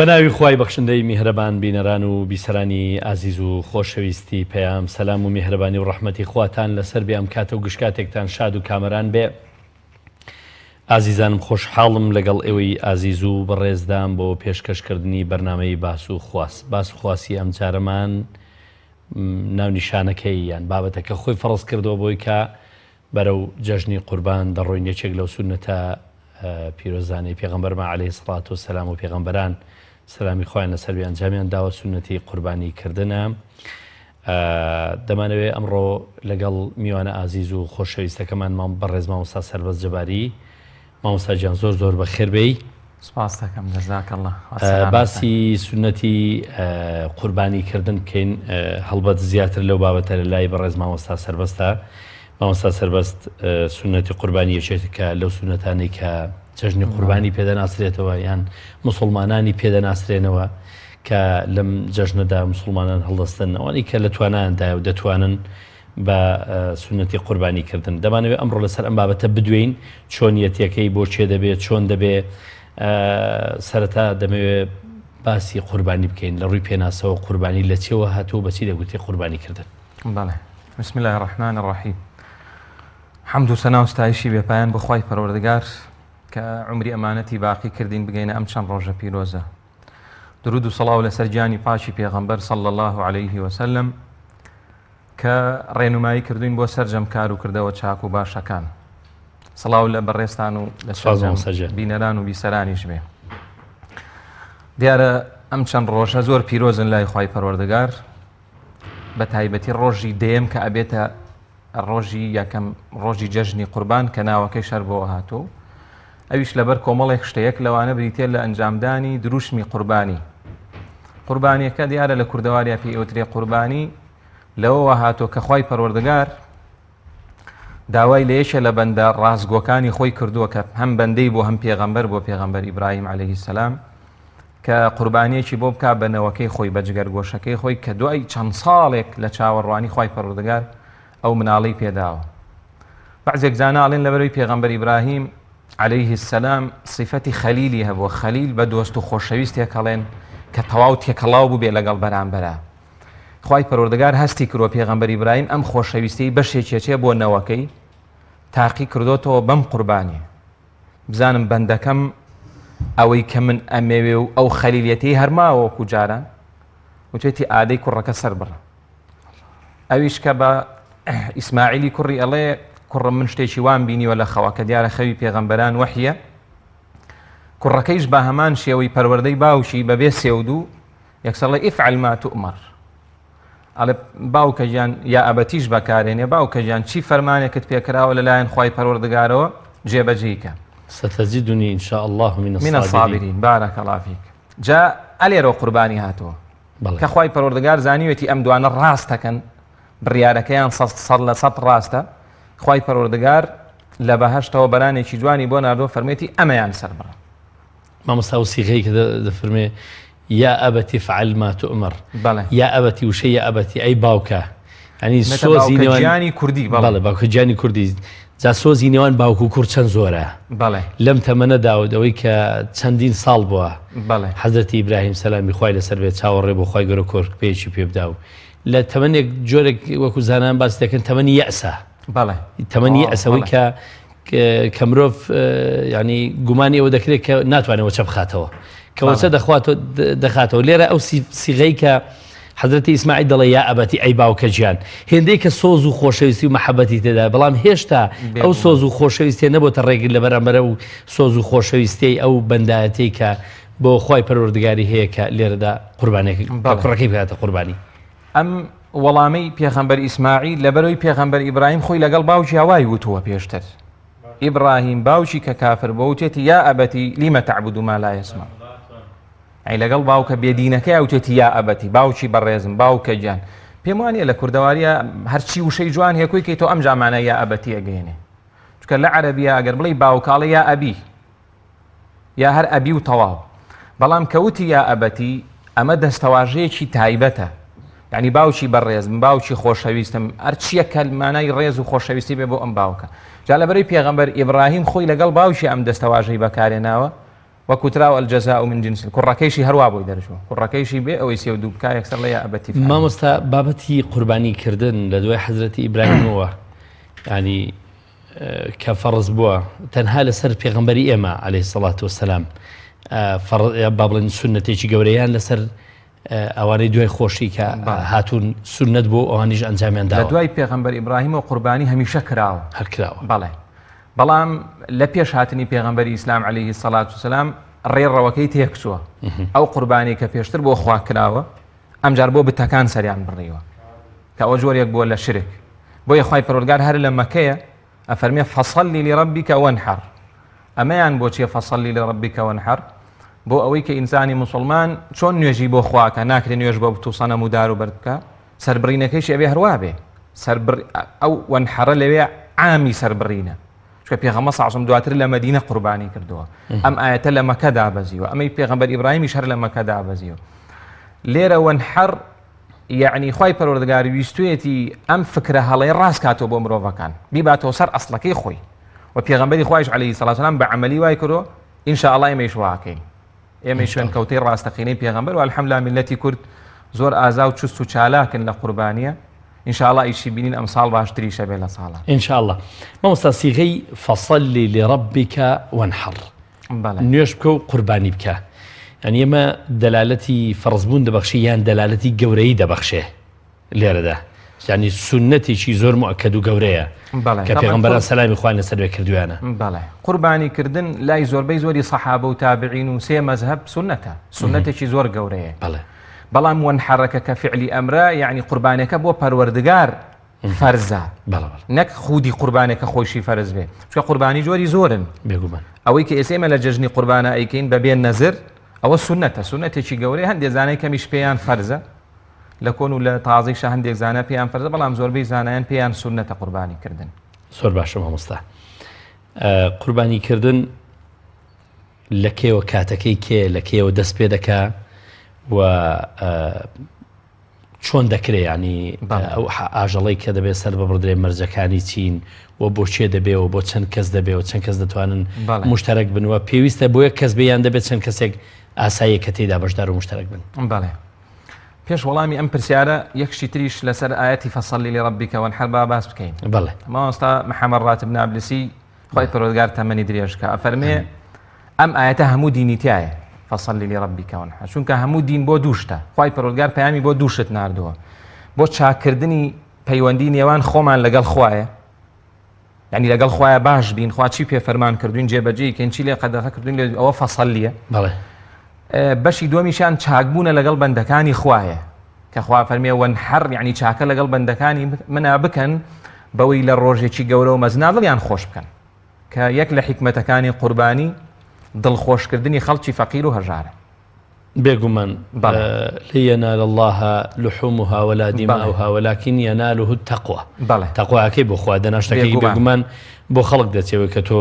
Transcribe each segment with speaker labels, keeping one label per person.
Speaker 1: بە ناوی خوای بەخشندەی میهرەبان بینەران و بیسەرانی ئازیز و خۆشەویستی پەیام سەلام و میهرەبانی و ڕەحمەتی خواتان لەسەر بێ ئەم کاتە و گشت کاتێکتان شاد و کامەران بێ ئازیزانم خۆشحاڵم لەگەڵ ئێوەی ئازیز و بەڕێزدام بۆ پێشکەشکردنی بەرنامەی باس و خواس باس و خواسی ئەمجارەمان ناونیشانەکەی یان بابەتەکە خۆی فەڕز کردەوە بۆی کە بەرەو جەژنی قوربان دەڕۆین یەکێک لەو سوننەتە پیرۆزانەی پێغەمبەرمان عەلەیهی سڵات و سەلام و پێغەمبەران سەلامی خۆیان لەسەر بێ ئەنجامیان داوە سوننەتی قوربانی کردنە دەمانەوێ ئەمڕۆ لەگەڵ میوانە ئازیز و خۆشەویستەکەمان مام بەڕێز مامۆستا سەربەست جەباری مامۆستا گیان زۆر زۆر بەخێر بێی.
Speaker 2: سپاست دەکەم جزاک اللە خوا سەلامەتتان.
Speaker 1: باسی سوننەتی قوربانی کردن بکەین هەڵبەت زیاتر لەو بابەتە لە لای بەڕێز مامۆستا سەربەستە مامۆستا سەربەست سوننەتی قوربانی یەکێکە لەو سوننەتانەی کە جەژنی قوربانی پێدەناسرێتەوە یان مسلمانانی پێدەناسرێنەوە کە لەم جەژنەدا مسلمانان هەڵدەستن ئەوانەی کە لە توانایاندایە و دەتوانن بە سوننەتی قوربانی کردن. دەمانەوێت ئەمڕۆ لەسەر ئەم بابەتە بدوێین، چۆنیەتیەکەی بۆ کێ دەبێت، چۆن دەبێ؟ سەرەتا دەمەوێت باسی قوربانی بکەین لە ڕووی پێناسەوە قوربانی لە چێوە هاتووە و بەچی دەگوترێ قوربانی کردن؟
Speaker 2: بەڵێ بسم الله الرحمن الرحیم حەمد و سەنا و ستایشی بێپایان بۆ خوای پەروەردگار کە عومری ئەمانەتی باقی کردین بگەینە ئەم چەند ڕۆژە پیرۆزە درود و سڵاو لەسەر گیانی پاکی پێغەمبەر صلی الله علیه وسلم کە ڕێنمایی کردوین بۆ سەرجەم کار و کردەوە چاک و باشەکان. سڵاو لە بەڕێزتان و لە سەرجەم بینەران و بیسەرانیش بێ. دیارە ئەم چەند ڕۆژە زۆر پیرۆزن لای خوای پەروەردگار بە تایبەتی ڕۆژی دەیەم کە ئەبێتە ڕۆژی یەکەم ڕۆژی جەژنی قوربان کە ناوەکەی شەر بۆ هاتوو ئەویش لەبەر کۆمەڵێک شتە یەک لەوانە بریتیە لە ئەنجامدانی دروشمی قوربانی. قوربانیەکە دیارە لە کوردەواریا پێی ئەوترێ قوربانی لەوەوە هاتووە کە خوای پەروەردگار داوای لە یەکێ لە بەندە ڕاستگۆکانی خۆی کردووە کە هەم بەندەی بۆ هەم پێغەمبەر بۆ پێغەمبەر ئیبراهیم عەلەیهی سەلام کە قوربانیەکی بۆ بک بە نەوەکەی خۆی بە جگەرگۆشەکەی خۆی کە دوای چەند ساڵێک لە چاوەڕوانی خوای پەروەردگار ئەو مناڵەی پێداوە بەعزێک زانا ئەڵێن لەبەرەوەی پێغەمبەر ئیبراهیم علیه السلام سیفەتی خەلیلی هەبووە خەلیل بە دۆست و خۆشەویست تێکەڵێن کە تەواو تێکەڵاو بووبێ لەگەڵ بەرامبەرە خوای پەروەردگار هەستی کردووە پێغەمبەر ئیبراهیم ئەم خۆشەویستیەی بەشێکێکێ بۆ نەوەکەی تاقی کردۆتەوە بەم قوربانی بزانم بەندەکەم ئەوەی کە من ئەمەوێ و ئەو خەلیلەتەی هەرماوە وەکو جاران وتێتی ئادەی کوڕەکە سەر بڕە ئەویش کە بە ئیسماعیلی کوڕی ئەڵێ کوڕم من شتێکی وام بینیوە لە خەوە کە دیارە خەوی پێغەمبەران وەحیە کوڕەکەیش بە هەمان شێوەی پەروەردەی باوکی بەبێ سێودوو یەکسەر ڵێ افعل ما تؤمر ئەڵێ باوکە گیان یا ئەبەتیش بەکارێنێ باوکە گیان چی فەرمانێکت پێکراوە لەلایەن خوای پەروەردگارەوە جێبەجێی کە.
Speaker 1: ستجدنی ان شاء اللە من
Speaker 2: من الصابرین بارک اللە فیک جا ئەلێرەوە قوربانی هاتووە کە خوای پەروەردگار زانیوێتی ئەم دوانە ڕاستەکەن بڕیارەکەیان 100% ڕاستە خوای پەروەردگار لە بەهەشتەوە بەرانێکی جوانی بۆ ناردووە فەرمێتی ئەمەیان سەربڕە
Speaker 1: مامۆستا ئەو سیغەی کە دەفەرمێ یا ئەبەتی فعل ما تؤمر
Speaker 2: بەڵێ
Speaker 1: یا ئەبەتی وشەی یا ئەبەتی ئەی باوکە ینی
Speaker 2: مەتە
Speaker 1: سۆزی
Speaker 2: باوکە
Speaker 1: نێوان
Speaker 2: گیانی کوردی بەڵێ
Speaker 1: بەڵێ باوکە گیانی کوردی جا سۆزی نێوان باوک و کوڕ چەند زۆرە
Speaker 2: بەڵێ
Speaker 1: لەم تەمەنەدا و ئەوەی کە چەندین ساڵ بووە
Speaker 2: بەڵێ
Speaker 1: حەزرەتی ئیبراهیم سەلامی خوای لەسەر بێت چاوەڕێ بۆ خوای گەورە کۆرپەیەکی پێ بدا و لە تەمەنێک جۆرێک وەکو زانایان باسی دەکەن تەمەنی یەئسە
Speaker 2: بەڵێ
Speaker 1: تەمەنی
Speaker 2: تەواو
Speaker 1: یەئس ئەوەی
Speaker 2: بەڵێ
Speaker 1: کە کە مرۆڤ یانی گومانی ئەوە دەکرێت کە ناتوانێت وەچە بخاتەوە کە وەچە دەخواتەوە دەخاتەوە لێرە ئەو سیغەی کە حەزرەتی ئیسماعیل دەڵێ یا ئەبەتی ئەی باوکە گیان هێندەی کە سۆز و خۆشەویستی و مەحەبەتی تێدا بەڵام هێشتا ئەو سۆز و خۆشەویستیە نەبۆتە ڕێگر لە بەرامبەرە و سۆز و خۆشەویستیەی ئەو بەندایەتەی کە بۆ خوای پەروەردگاری هەیە کە لێرەدا قوربانێک کوڕەکەی بکاتە قوربانی.
Speaker 2: ئەم وەڵامەی پێغەمبەر ئیسماعیل لەبەرەوەی پێغەمبەر ئیبراهیم خۆی لەگەڵ باوکیا وای وتووە پێشتر ئیبراهیم باوکی کە کافر بۆ وتێتی یا ئەبەتی لیمە تعبد ما لا یسمع ئەی لەگەڵ باوکە بێدینەکەی وتێتی یا ئەبەتی باوکی بەڕێزم باوکە گیان پێم وانە لە کوردەواریە هەرچی وشەی جوان هەیە کۆی کەی تۆ ئەم جامانە یا ئەبەتی ئەگەێنێ چونکە لە عەرەبیە ئەگەر بڵێی باوکاڵە یا ئەبی یا هەر ئەبی و تەواو. بەڵام کە وتی یا ئەبەتی، ئەمە دەستەواژەیەکی تایبەتە. یانی باوکی بەڕێزم، باوکی خۆشەویستم، هەرچییەک کە مانای ڕێز و خۆشەویستی بێ بۆ ئەم باوکە. جا لەبەرەی پێغەمبەر ئیبڕاهیم خۆی لەگەڵ باوکی ئەم دەستەواژەی بەکارهێناوە. وەک وتراوە الجزاء من جنس کوڕەکەیشی هەروا بۆی دەرچوو کوڕەکەیشی بێ ئەوەی سێ و دوو بکا یەکسەر ڵێ یا ئەبەتی فعل.
Speaker 1: مامۆستا بابەتی قوربانی کردن لە دوای حەزرەتی ئیبراهیمەوە یانی کە فەڕز بووە تەنها لەسەر پێغەمبەری ئێمە عەلەیهی سەڵات وەسەلام با بڵێن سوننەتێکی گەورەیان لەسەر ئەوانەی دوای خۆشی کە هاتوون سوننەت بۆ ئەوانیش ئەنجامیان
Speaker 2: داوە. لە دوای پێغەمبەر ئیبراهیمەوە قوربانی هەمیشە کراوە.
Speaker 1: هەر کراوە.
Speaker 2: بەڵێ. بەڵام لە پێش هاتنی پێغەمبەری ئیسلام عەلەیهی سەڵات وسەلام ڕێڕەوەکەی تێکچووە. ئەو قوربانی کە پێشتر بۆ خوا کراوە ئەمجار بۆ بتەکان سەریان بڕیوە. کە ئەوە جۆرێک بووە لە شرک. بۆیە خوای پەروەردگار هەر لە مەکەیە ئەفەرمێ فصل لربک وانحر. ئەمەیان بۆ چیە فصل لربک وانحر؟ بۆ ئەوەی کە ئینسانی موسڵمان چۆن نوێژی بۆ خوا کە ناکرێ نوێژ بۆ بت و سەنەم و دار و بەرد بکا سەربڕینەکەیشی ئەبێ هەروا بێ سەربڕ ئەو وانحرە لەوێ عامی سەربڕینە چونکە پێغەمبەر صلی الله دواتر لە مەدینە قوربانی کردووە ئەم ئایەتە لە مەکە دابەزیوە ئەمەی پێغەمبەر ئیبراهیمیش هەر لە مەکە دابەزیوە لێرە وانحر یەعنی خوای پەروەردگار ویستویەتی ئەم فکرە هەڵەیە ڕاست کاتەوە بۆ مرۆڤەکان بیباتەوە سەر ئەسڵەکەی خۆی و پێغەمبەری خوایش عەلەیهی سەڵات وسلام بە عەمەلی وای کردووە إن شاء الله ئێمەیش واکەین ئێمەی شوێنکەوتەی ڕاستەقینەی پێغەمبەر و الحمدلله میللەتی کورد زۆر ئازا و چوست و چالاکن لە قوربانیە إن شاء الله ئیشی بینین ئەمساڵ باشتریشە بێ لە ساڵان
Speaker 1: إن شاء الله مامۆستا سیغەی فصل لربک وانحر نوێژ بکە و قوربانی بکە یانی ئێمە دەلالەتی فەرزبوون دەبەخشێ یان دەلالەتی گەورەیی دەبەخشێ لێرەدا یانی سوننەتێکی زۆر موئەکەد و گەورەیە کە پێغەمبەران سەلامی خوایان لەسەر بێ کردویانە.
Speaker 2: بەڵێ قوربانی کردن لای زۆربەی زۆری سەحابە و تابعین و سێ مەزهەب سوننەتە سوننەتێکی زۆر گەورەیە
Speaker 1: بەڵێ
Speaker 2: بەڵام وەنحەرەکە کە فعلی ئەمرە یعنی قوربانەکە بۆ پەروەردگار فەرزە نەک خودی قوربانەکە خۆشی فەرز بێ چونکە قوربانی جۆری زۆرن
Speaker 1: بێگومان
Speaker 2: ئەوەی کە ئێستا ئێمە لە جەژنی قوربانە ئەیکەین بە بێ نەزر ئەوە سونەتە سونەتێکی گەورەی هەندێک زانای کەمیش پێیان فەرزە لە کۆن و لە تازەیشا هەندێک زانا پێیان فەرزە بەڵام زۆربەی زانایان پێیان سونەتە قوربانی کردن.
Speaker 1: زۆر باشە مامۆستا قوربانی کردن لە کێوە کاتەکەی کێ لە کێوە دەست پێ دەکا و چۆن دەکرێ یانی ئەو ئاژەڵەی کە دەبێت سەر ببڕدرێ مەرجەکانی چین و بۆ کێ دەبێ و بۆ چەند کەس دەبێ و چەند کەس دەتوانن مشتەرەک بن و پێویستە بۆ یەک کەس بێ یان دەبێت چەند کەسێک ئاساییە کە تێیدا بەشدار و مشتەرەک بن؟
Speaker 2: بەڵێ. پێش وەڵامی ئەم پرسیارە یەک شتی تریش لەسەر ئایەتی فصل لربک وانحر با باس بکەین.
Speaker 1: بەڵێ.
Speaker 2: مامۆستا محەمەد ڕاتب نابلسی خوای پەروەردگار تەمەنی درێژ کا ئەفەرمێ ئەم ئایەتە هەموو دینی تایە فصل لربک وانحر چونکە هەموو دین بۆ دوو شتە خوای پەروەردگار پەیامی بۆ دوو شت ناردووە بۆ چاکردنی پەیوەندی نێوان خۆمان لەگەڵ خوایە یعنی لەگەڵ خوایە باش بین خوا چی پێ فەرمان کردوین جێبەجێی کەین چی لێ قەدەغە کردوین لێ ئەوە فەسەلیە
Speaker 1: بەڵێ
Speaker 2: بەشی دووەمیشان چاکبوونە لەگەڵ بەندەکانی خوایە کە خوا فەرمیێ وەنحەر یعنی چاکە لەگەڵ بەندەکانی منا بکەن بەوەی لە ڕۆژێکی گەورە و مەزنا دڵیان خۆش بکەن کە یەک لە حیکمەتەکانی قوربانی دڵخۆشکردنی خەڵکی فەقیر و هەژارە.
Speaker 1: بێگومان لن ینال اللە لحومها ولا دماؤها ولکن یناله التقوی تەقواکەی بۆ خوا دەنا شتەکەی بێگومان بۆ خەڵک دەچێەوە کە تۆ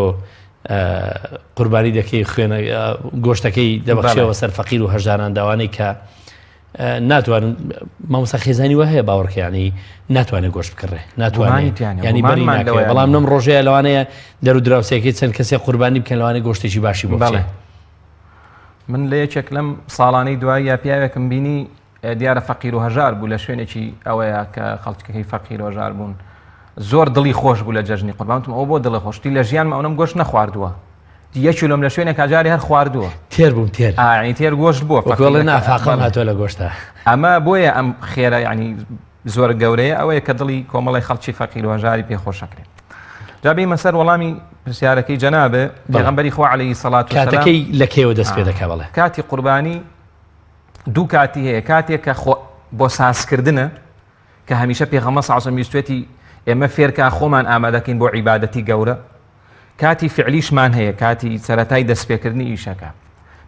Speaker 1: قوربانی دەکەی خوێنە گۆشتەکەی دەبەخشەوە سەر فەقیر و هەژاران داوانەی کە ناتوانن مامۆستا خێزانی وە هەیە باوەڕکەیانی ناتوانێت گۆشت بکڕێ ناتوانێت ینی بەری ناکەوێت بەڵام نەم ڕۆژەیە لەوانەیە دەر و دراوسێکی چەند کەسێک قوربانی بکەن لەوانەیە گۆشتێکی باشی بۆ بڵێ
Speaker 2: من لە یەکێک لەم ساڵانەی دواییە پیاوێکم بینی دیارە فەقیر و هەژار بوو لە شوێنێکی ئەوەیە کە خەڵکەکەی فەقیر و هەژار بوون زۆر دڵی خۆش بوو لە جەژنی قوربان وتم ئەوە بۆ دڵی خۆشتی لە ژیانم ئەونەم گۆشت نەخواردووە یەک کیلۆم لە شوێنێک هەژاری هەر خواردووە
Speaker 1: تێر بووم تێر
Speaker 2: ئاعنی تێر گۆشت بووە
Speaker 1: فەقیرەکە نافاقم هاتووە لە گۆشتە
Speaker 2: ئەمە بۆیە ئەم خێرە یعنی زۆر گەورەیە ئەوەیە کە دڵی کۆمەڵی خەڵکی فەقیر و هەژاری پێ خۆشەکرێ جا بێمە سەر وەڵامی پرسیارەکەی جەنابێ پێغەمبەری خوا عەلەیهی سەڵات
Speaker 1: و سەلام کاتەکەی لە کەیەوە دەست پێ دەکا بەڵێ
Speaker 2: کاتی قوربانی دوو کاتی هەیە کاتێک کە خۆ بۆ سازکردنە کە هەمیشە پێغەمبەر صلی الله علیه و سلم ویستوێتی ئێمە فێرکا خۆمان ئامادەکەین بۆ عیبادەتی گەورە کاتی فعلیشمان هەیە کاتی سەرەتای دەستپێکردنی ئیشەکە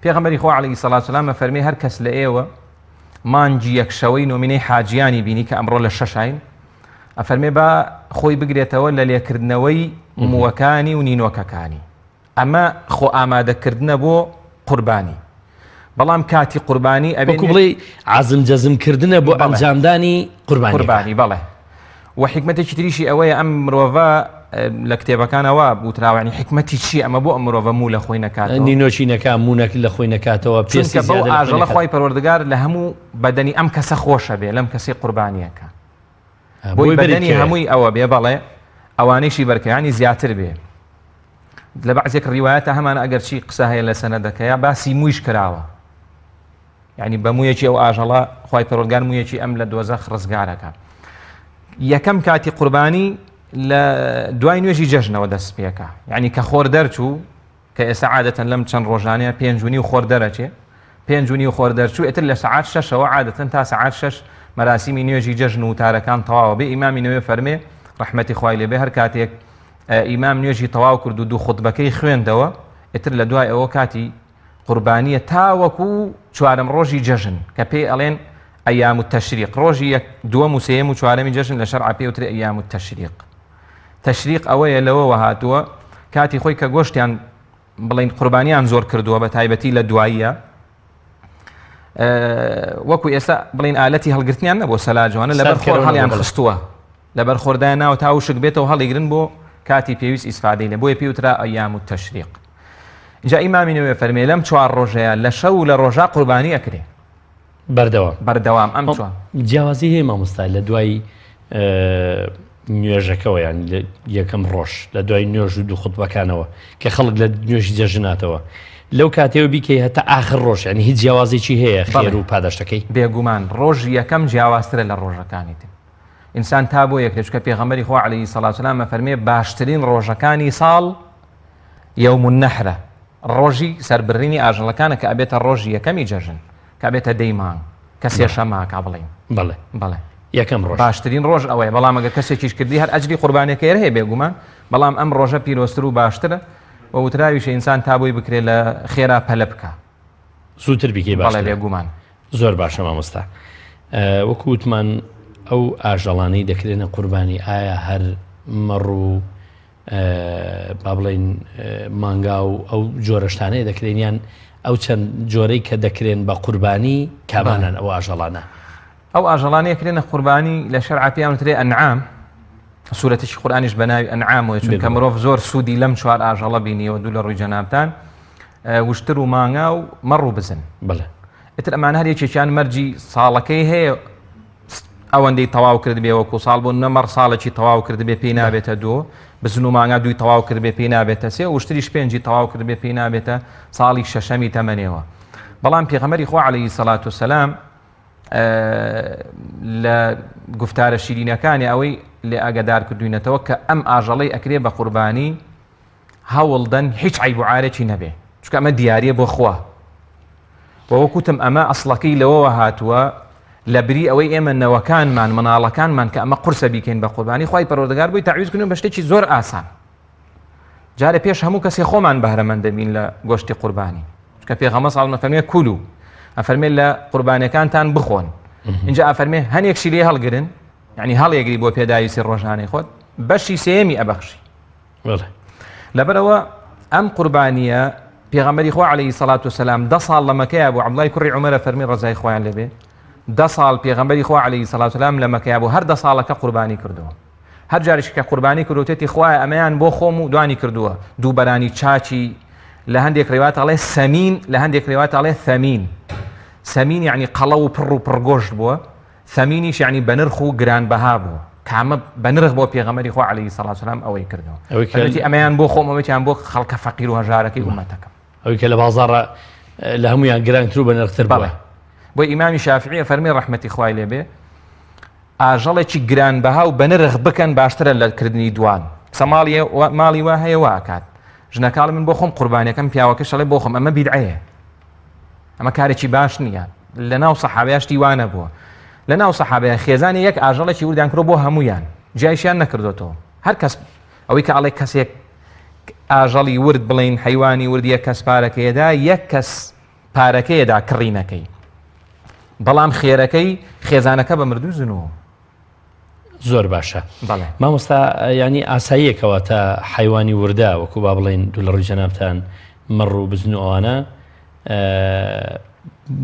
Speaker 2: پێغەمبەری خوا علیه الصلاة والسلام فەرمی هەر کەس لە ئێوە مانگی یەک شەوەی نۆمینەی حاجیانی بینی کە ئەمڕۆ لە شەشاین ئەفەرمێ با خۆی بگرێتەوە لە لێکردنەوەی مووەکانی و نینۆکەکانی ئەمە خۆ ئامادەکردنە بۆ قوربانی بەڵام کاتی قوربانی
Speaker 1: ئەبێ وەکو بڵێی عەزم جەزم کردنە بۆ ئەنجامدانی قوربانی
Speaker 2: قوربانی بەڵێ و حیکمەتێکی تریشی ئەوەیە ئەم مرۆڤە. لە کتێبەکانەوە وتراوە یعنی حیکمەتی چی ئەمە بۆ ئەم مرۆڤە موو لە خۆی نەکاتەوە؟
Speaker 1: نینۆکی نەکا موونەک لە خۆی نەکاتەوە
Speaker 2: پێستی چونکە بەو زیادە لە خۆی ئاژەڵە نەکات. خوای پەروەردگار لە هەموو بەدەنی ئەم کەسە خۆشە بێ لەم کەسەی قوربانیەکە بۆی
Speaker 1: بۆی بەری
Speaker 2: بەدەنی
Speaker 1: بکەوێ.
Speaker 2: هەمووی ئەوە بێ بەڵێ ئەوانەیشی بەرکە یعنی زیاتر بێ لە بەعزێک ڕیوایەتە هەمان ئەگەرچی قسە هەیە لە سەنەدەکەیا باسی موویش کراوە یعنی بە موویەکی ئەو ئاژەڵە خوای پەروەردگار موویەکی ئەم لە دۆزەخ ڕزگارەکە یەکەم کاتی قوربانی لە دوای نوێژی جەژنەوە دەست پێکە یعنی کە خۆر دەرچوو کە ئێستا عادەتەن لەم چەند ڕۆژانەیە پێنج و نیو خۆر دەرەچێ پێنج و نیو خۆر دەرچوو ئێتر لە سەعات شەشەوە عادەتەن تا سەعات شەش مەراسیمی نوێژی جەژن و وتارەکان تەواوە بێ ئیمامی نوێ فەرمێ ڕەحمەتی خوای لێبێ هەر کاتێک ئیمام نوێژی تەواو کرد و دوو خوتبەکەی خوێندەوە ئیتر لە دوای ئەوە کاتی قوربانیە تاوەکو چوارەم ڕۆژی جەژن کە پێی ئەڵێن ئەیام التشریق ڕۆژی یەک دووەم و سێیەم و چوارەمی جەژن لە شەرع پێ وترێ ئەیام التشریق تەشریق ئەوەیە لەوەوە هاتووە کاتی خۆی کە گۆشتیان بڵین قوربانیان زۆر کردووە بە تایبەتی لە دواییە وەکو ئێستا بڵین ئالەتی هەڵگرتنیان نەبوو سەلاجوانە لەبەر خۆر هەڵیان خستووە لەبەر خۆردایان ناوە تا وشک بێتەوە هەڵیگرن بۆ کاتی پێویست ئیسفادەی لێ بۆیە پێی وترا ئەیام التشریق جا ئیمامی نەوەوی فەرمێ لەم چوار ڕۆژەیە لە شەو و لە ڕۆژا قوربانی ئەکرێ
Speaker 1: بەردەوام
Speaker 2: بەردەوام ئەم چوار
Speaker 1: جیاوازی هەیە مامۆستا لە دوای نوێژەکەوە یان یەکەم ڕۆژ لە دوای نوێژ و دوو خوتبەکانەوە کە خەڵک لە نوێژی جەژناتەوە لەو کاتەوە بیکەی هەتا ئاخر ڕۆژ یعنی هیچ جیاوازێکی هەیە خێر و پاداشتەکەی
Speaker 2: بێگومان ڕۆژی یەکەم جیاوازترە لە ڕۆژەکانی تر ئینسان تا بۆ یەکرێ چونکە پێغەمبەری خوا عەلەیهی سەڵات وسەلام ئەفەرمێ باشترین ڕۆژەکانی ساڵ یوم النحرە ڕۆژی سەربڕینی ئاژەڵەکانە کە ئەبێتە ڕۆژی یەکەمی جەژن کە ئەبێتە دەی مانگ کە سێشەمە کا بڵێین
Speaker 1: بەڵێ
Speaker 2: بەڵێ
Speaker 1: یەکەم ڕۆژ
Speaker 2: باشترین ڕۆژ ئەوەیە بەڵام ئەگەر کەسێکیش کردی هەر ئەجری قوربانیەکەی هەر هەیە بێگومان بەڵام ئەم ڕۆژە پیرۆزتر و باشترە و وتراویشە ئینسان تا بۆی بکرێت لە خێرا پەلە بکا
Speaker 1: زووتر بیکەی
Speaker 2: بەڵێ
Speaker 1: باشترە
Speaker 2: بێگومان.
Speaker 1: زۆر باشە مامۆستا وەکو وتمان ئەو ئاژەڵانەی دەکرێنە قوربانی ئایا هەر مەڕ و با بڵێین مانگا و ئەو جۆرە شتانەیە دەکرێن یان ئەو چەند جۆرەی کە دەکرێن بە قوربانی کامانان ئەو ئاژەڵانە؟
Speaker 2: ئەو ئاژەڵانەیە کرێنە قوربانی لە شەرع پێیان وترێ ئەنعام سوورەتێکی قورئانیش بە ناوی ئەنعامەوە چونکە مرۆڤ زۆر سوودی لەم چوار ئاژەڵە بینیەوە دوو لە ڕووی جەنابتان وشتر و مانگا و مەڕ و بزن
Speaker 1: بڵێ
Speaker 2: ئیتر ئەمانە هەر یەکێکیان مەرجی ساڵەکەی هەیە ئەوەندەی تەواو کرد بێ وەکو ساڵ بۆ نەمەڕ ساڵێکی تەواو کرد بێ پێی نابێتە دوو بزن و مانگا دووی تەواو کرد بێ پێی نابێتە سێ وشتریش پێنجی تەواو کرد بێ پێی نابێتە ساڵی شەشەمی تەمەنێەوە بەڵام پێغەمبەری خوا عەلەیهی سەڵات و سەلام لە گفتارە شیرینەکانی ئەوەی لێ ئاگادار کردوینەتەوە کە ئەم ئاژەڵەی ئەکرێ بە قوربانی هەوڵدەن هیچ عەیب و عارێکی نەبێ چونکە ئەمە دیاریە بۆ خوا و وەکوتم ئەمە ئەسڵەکەی لەوەوە هاتووە لە بری ئەوەی ئێمە نەوەکانمان مناڵەکانمان کە ئەمە قورسە بیکەین بە قوربانی خوای پەروەردگار بۆی تەعویز کردن بە شتێکی زۆر ئاسان جارێ پێش هەموو کەسێ خۆمان بەهرەمەند دەبین لە گۆشتی قوربانی چونکە پێغەمبەر صلی الله علیه و فەرمێ کولو ئەفەرمێ لە قوربانەکانتان بخۆن اینجا ئەفەرمێ هەنێکشی لێ هەڵگرن یعنی هەڵێگری بۆ پێداویستی ڕۆژانەی خۆت بەشی سێیەمی ئەبەخشی
Speaker 1: بەڵێ
Speaker 2: لەبەرئەوە ئەم قوربانیە پێغەمبەری خوا عەلەیهی سەڵات وسەلام دە ساڵ لە مەکەیا بوو عەبدوڵای کوڕی عومەرە فەرمی ڕەزای خوایان لێبێ دە ساڵ پێغەمبەری خوا عەلەیهی سەڵات وسەلام لە مەکەیا بوو هەر دە ساڵەکە قوربانی کردووە هەر جارێکی کە قوربانی کردوتێتی خوایە ئەمەیان بۆ خۆم و دوانی کردووە دوو بەرانی چاچی لە هەندێک ڕێوات ئەڵێ سەمین لە هەندێک ڕێوات ئەڵێ ثەمین سەمین یعنی قەڵەو و پڕ و پڕگۆشت بووە ثەمینیش یەعنی بەنرخ و گرانبەها بوو، کامە بەنرخ بۆ پێغەمبەری خوا عەلەیهی سەڵات وسەلام ئەوەی کردەوە.
Speaker 1: ئەوەی کە
Speaker 2: فەرموویەتی ئەمەیان بۆ خۆم ئەوەیان بۆ خەڵکە فەقیر و هەژارەکەی ئوممەتەکەم.
Speaker 1: ئەوەی کە لە بازاڕا لە هەموویان گرانتر و بەنرختر بووە.
Speaker 2: بەڵێ. بۆ ئیمامی شافعی ئەفەرمێ ڕەحمەتی خوای لێ بێ ئاژەڵێکی گرانبەها و بەنرخ بکەن باشترە لە کردنی دوان. قسە ماڵی ماڵی وا هەیە وا ئەکات. ژنەکە ئەڵێ من بۆ خۆم قوربانیەکەم پیاوەکەش ئەڵێ بۆ خۆم ئەمە بیدعەیە. ئەمە کارێکی باش نییە لە ناو سەحابەیا شتی وا نەبووە لە ناو سەحابەیا خێزانی یەک ئاژەڵێکی وردیان کردووە بۆ هەمویان جیایشیان نەکردوێتەوە هەر کەس ئەوەی کە ئەڵێ کەسێک ئاژەڵی ورد بڵین حیوانی ورد یەک کەس پارەکەیەدا یەک کەس پارەکەیەدا کڕینەکەی بەڵام خێرەکەی خێزانەکە بە مردوو زنووە
Speaker 1: زۆر باشە
Speaker 2: بەڵێ.
Speaker 1: مامۆستا یانی ئاساییە کەواتە حەیوانی وردە وەکو با بڵێین دوو لە ڕووی جەنابتان مەڕ و بزن و ئەوانە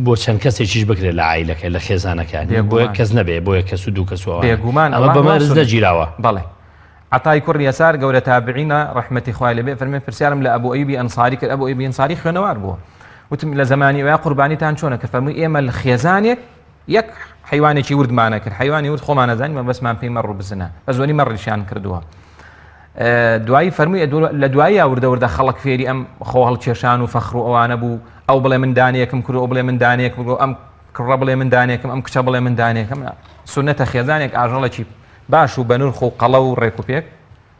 Speaker 1: بۆ چەند کەسێکیش بکرێت لە عایلەکە لە خێزانەکە بۆ
Speaker 2: بێگومان.
Speaker 1: کەس نەبێ بۆ یەک کەس و دوو کەس و ئەوانە
Speaker 2: بێگومان
Speaker 1: ئەمە
Speaker 2: ئەوە
Speaker 1: بە مەرج
Speaker 2: سوننە.
Speaker 1: نەگیراوە
Speaker 2: بەڵێ. عەتای کوڕی یەسار گەورە تابعینە ڕەحمەتی خوای لێ بێ فەرمێ پرسیارم لە ئەبو ئەیوبی ئەنساری کرد، ئەبو ئەیوبی ئەنساری خوێنەوار بووە، وتم لە زەمانی ئەویا قوربانیتان چۆنە؟ کە فەرمووی ئێمە لە خێزانێک یەک حیوانێکی وردمانە کرد، حیوانی ورد خۆمان ئەزانین مەبەستمان پێی مەڕ و بزنە، بە زۆری مەڕیشیان کردووە. دوایی فەرمووی لە دواییە وردە وردە خەڵک فێری ئەم خۆ هەڵکێشان و فەخر و ئەوانە بوو، ئەو بڵێ من دانەیەکم کرد، ئەو بڵێ من دانەیەک بوو، ئەم کوڕە بڵێ من دانێکم، ئەم کچە بڵێ من دانێکم. سوننەتە خێزانێک ئاژەڵێکی باش و بەنرخ و قەڵەو و ڕێک و پێک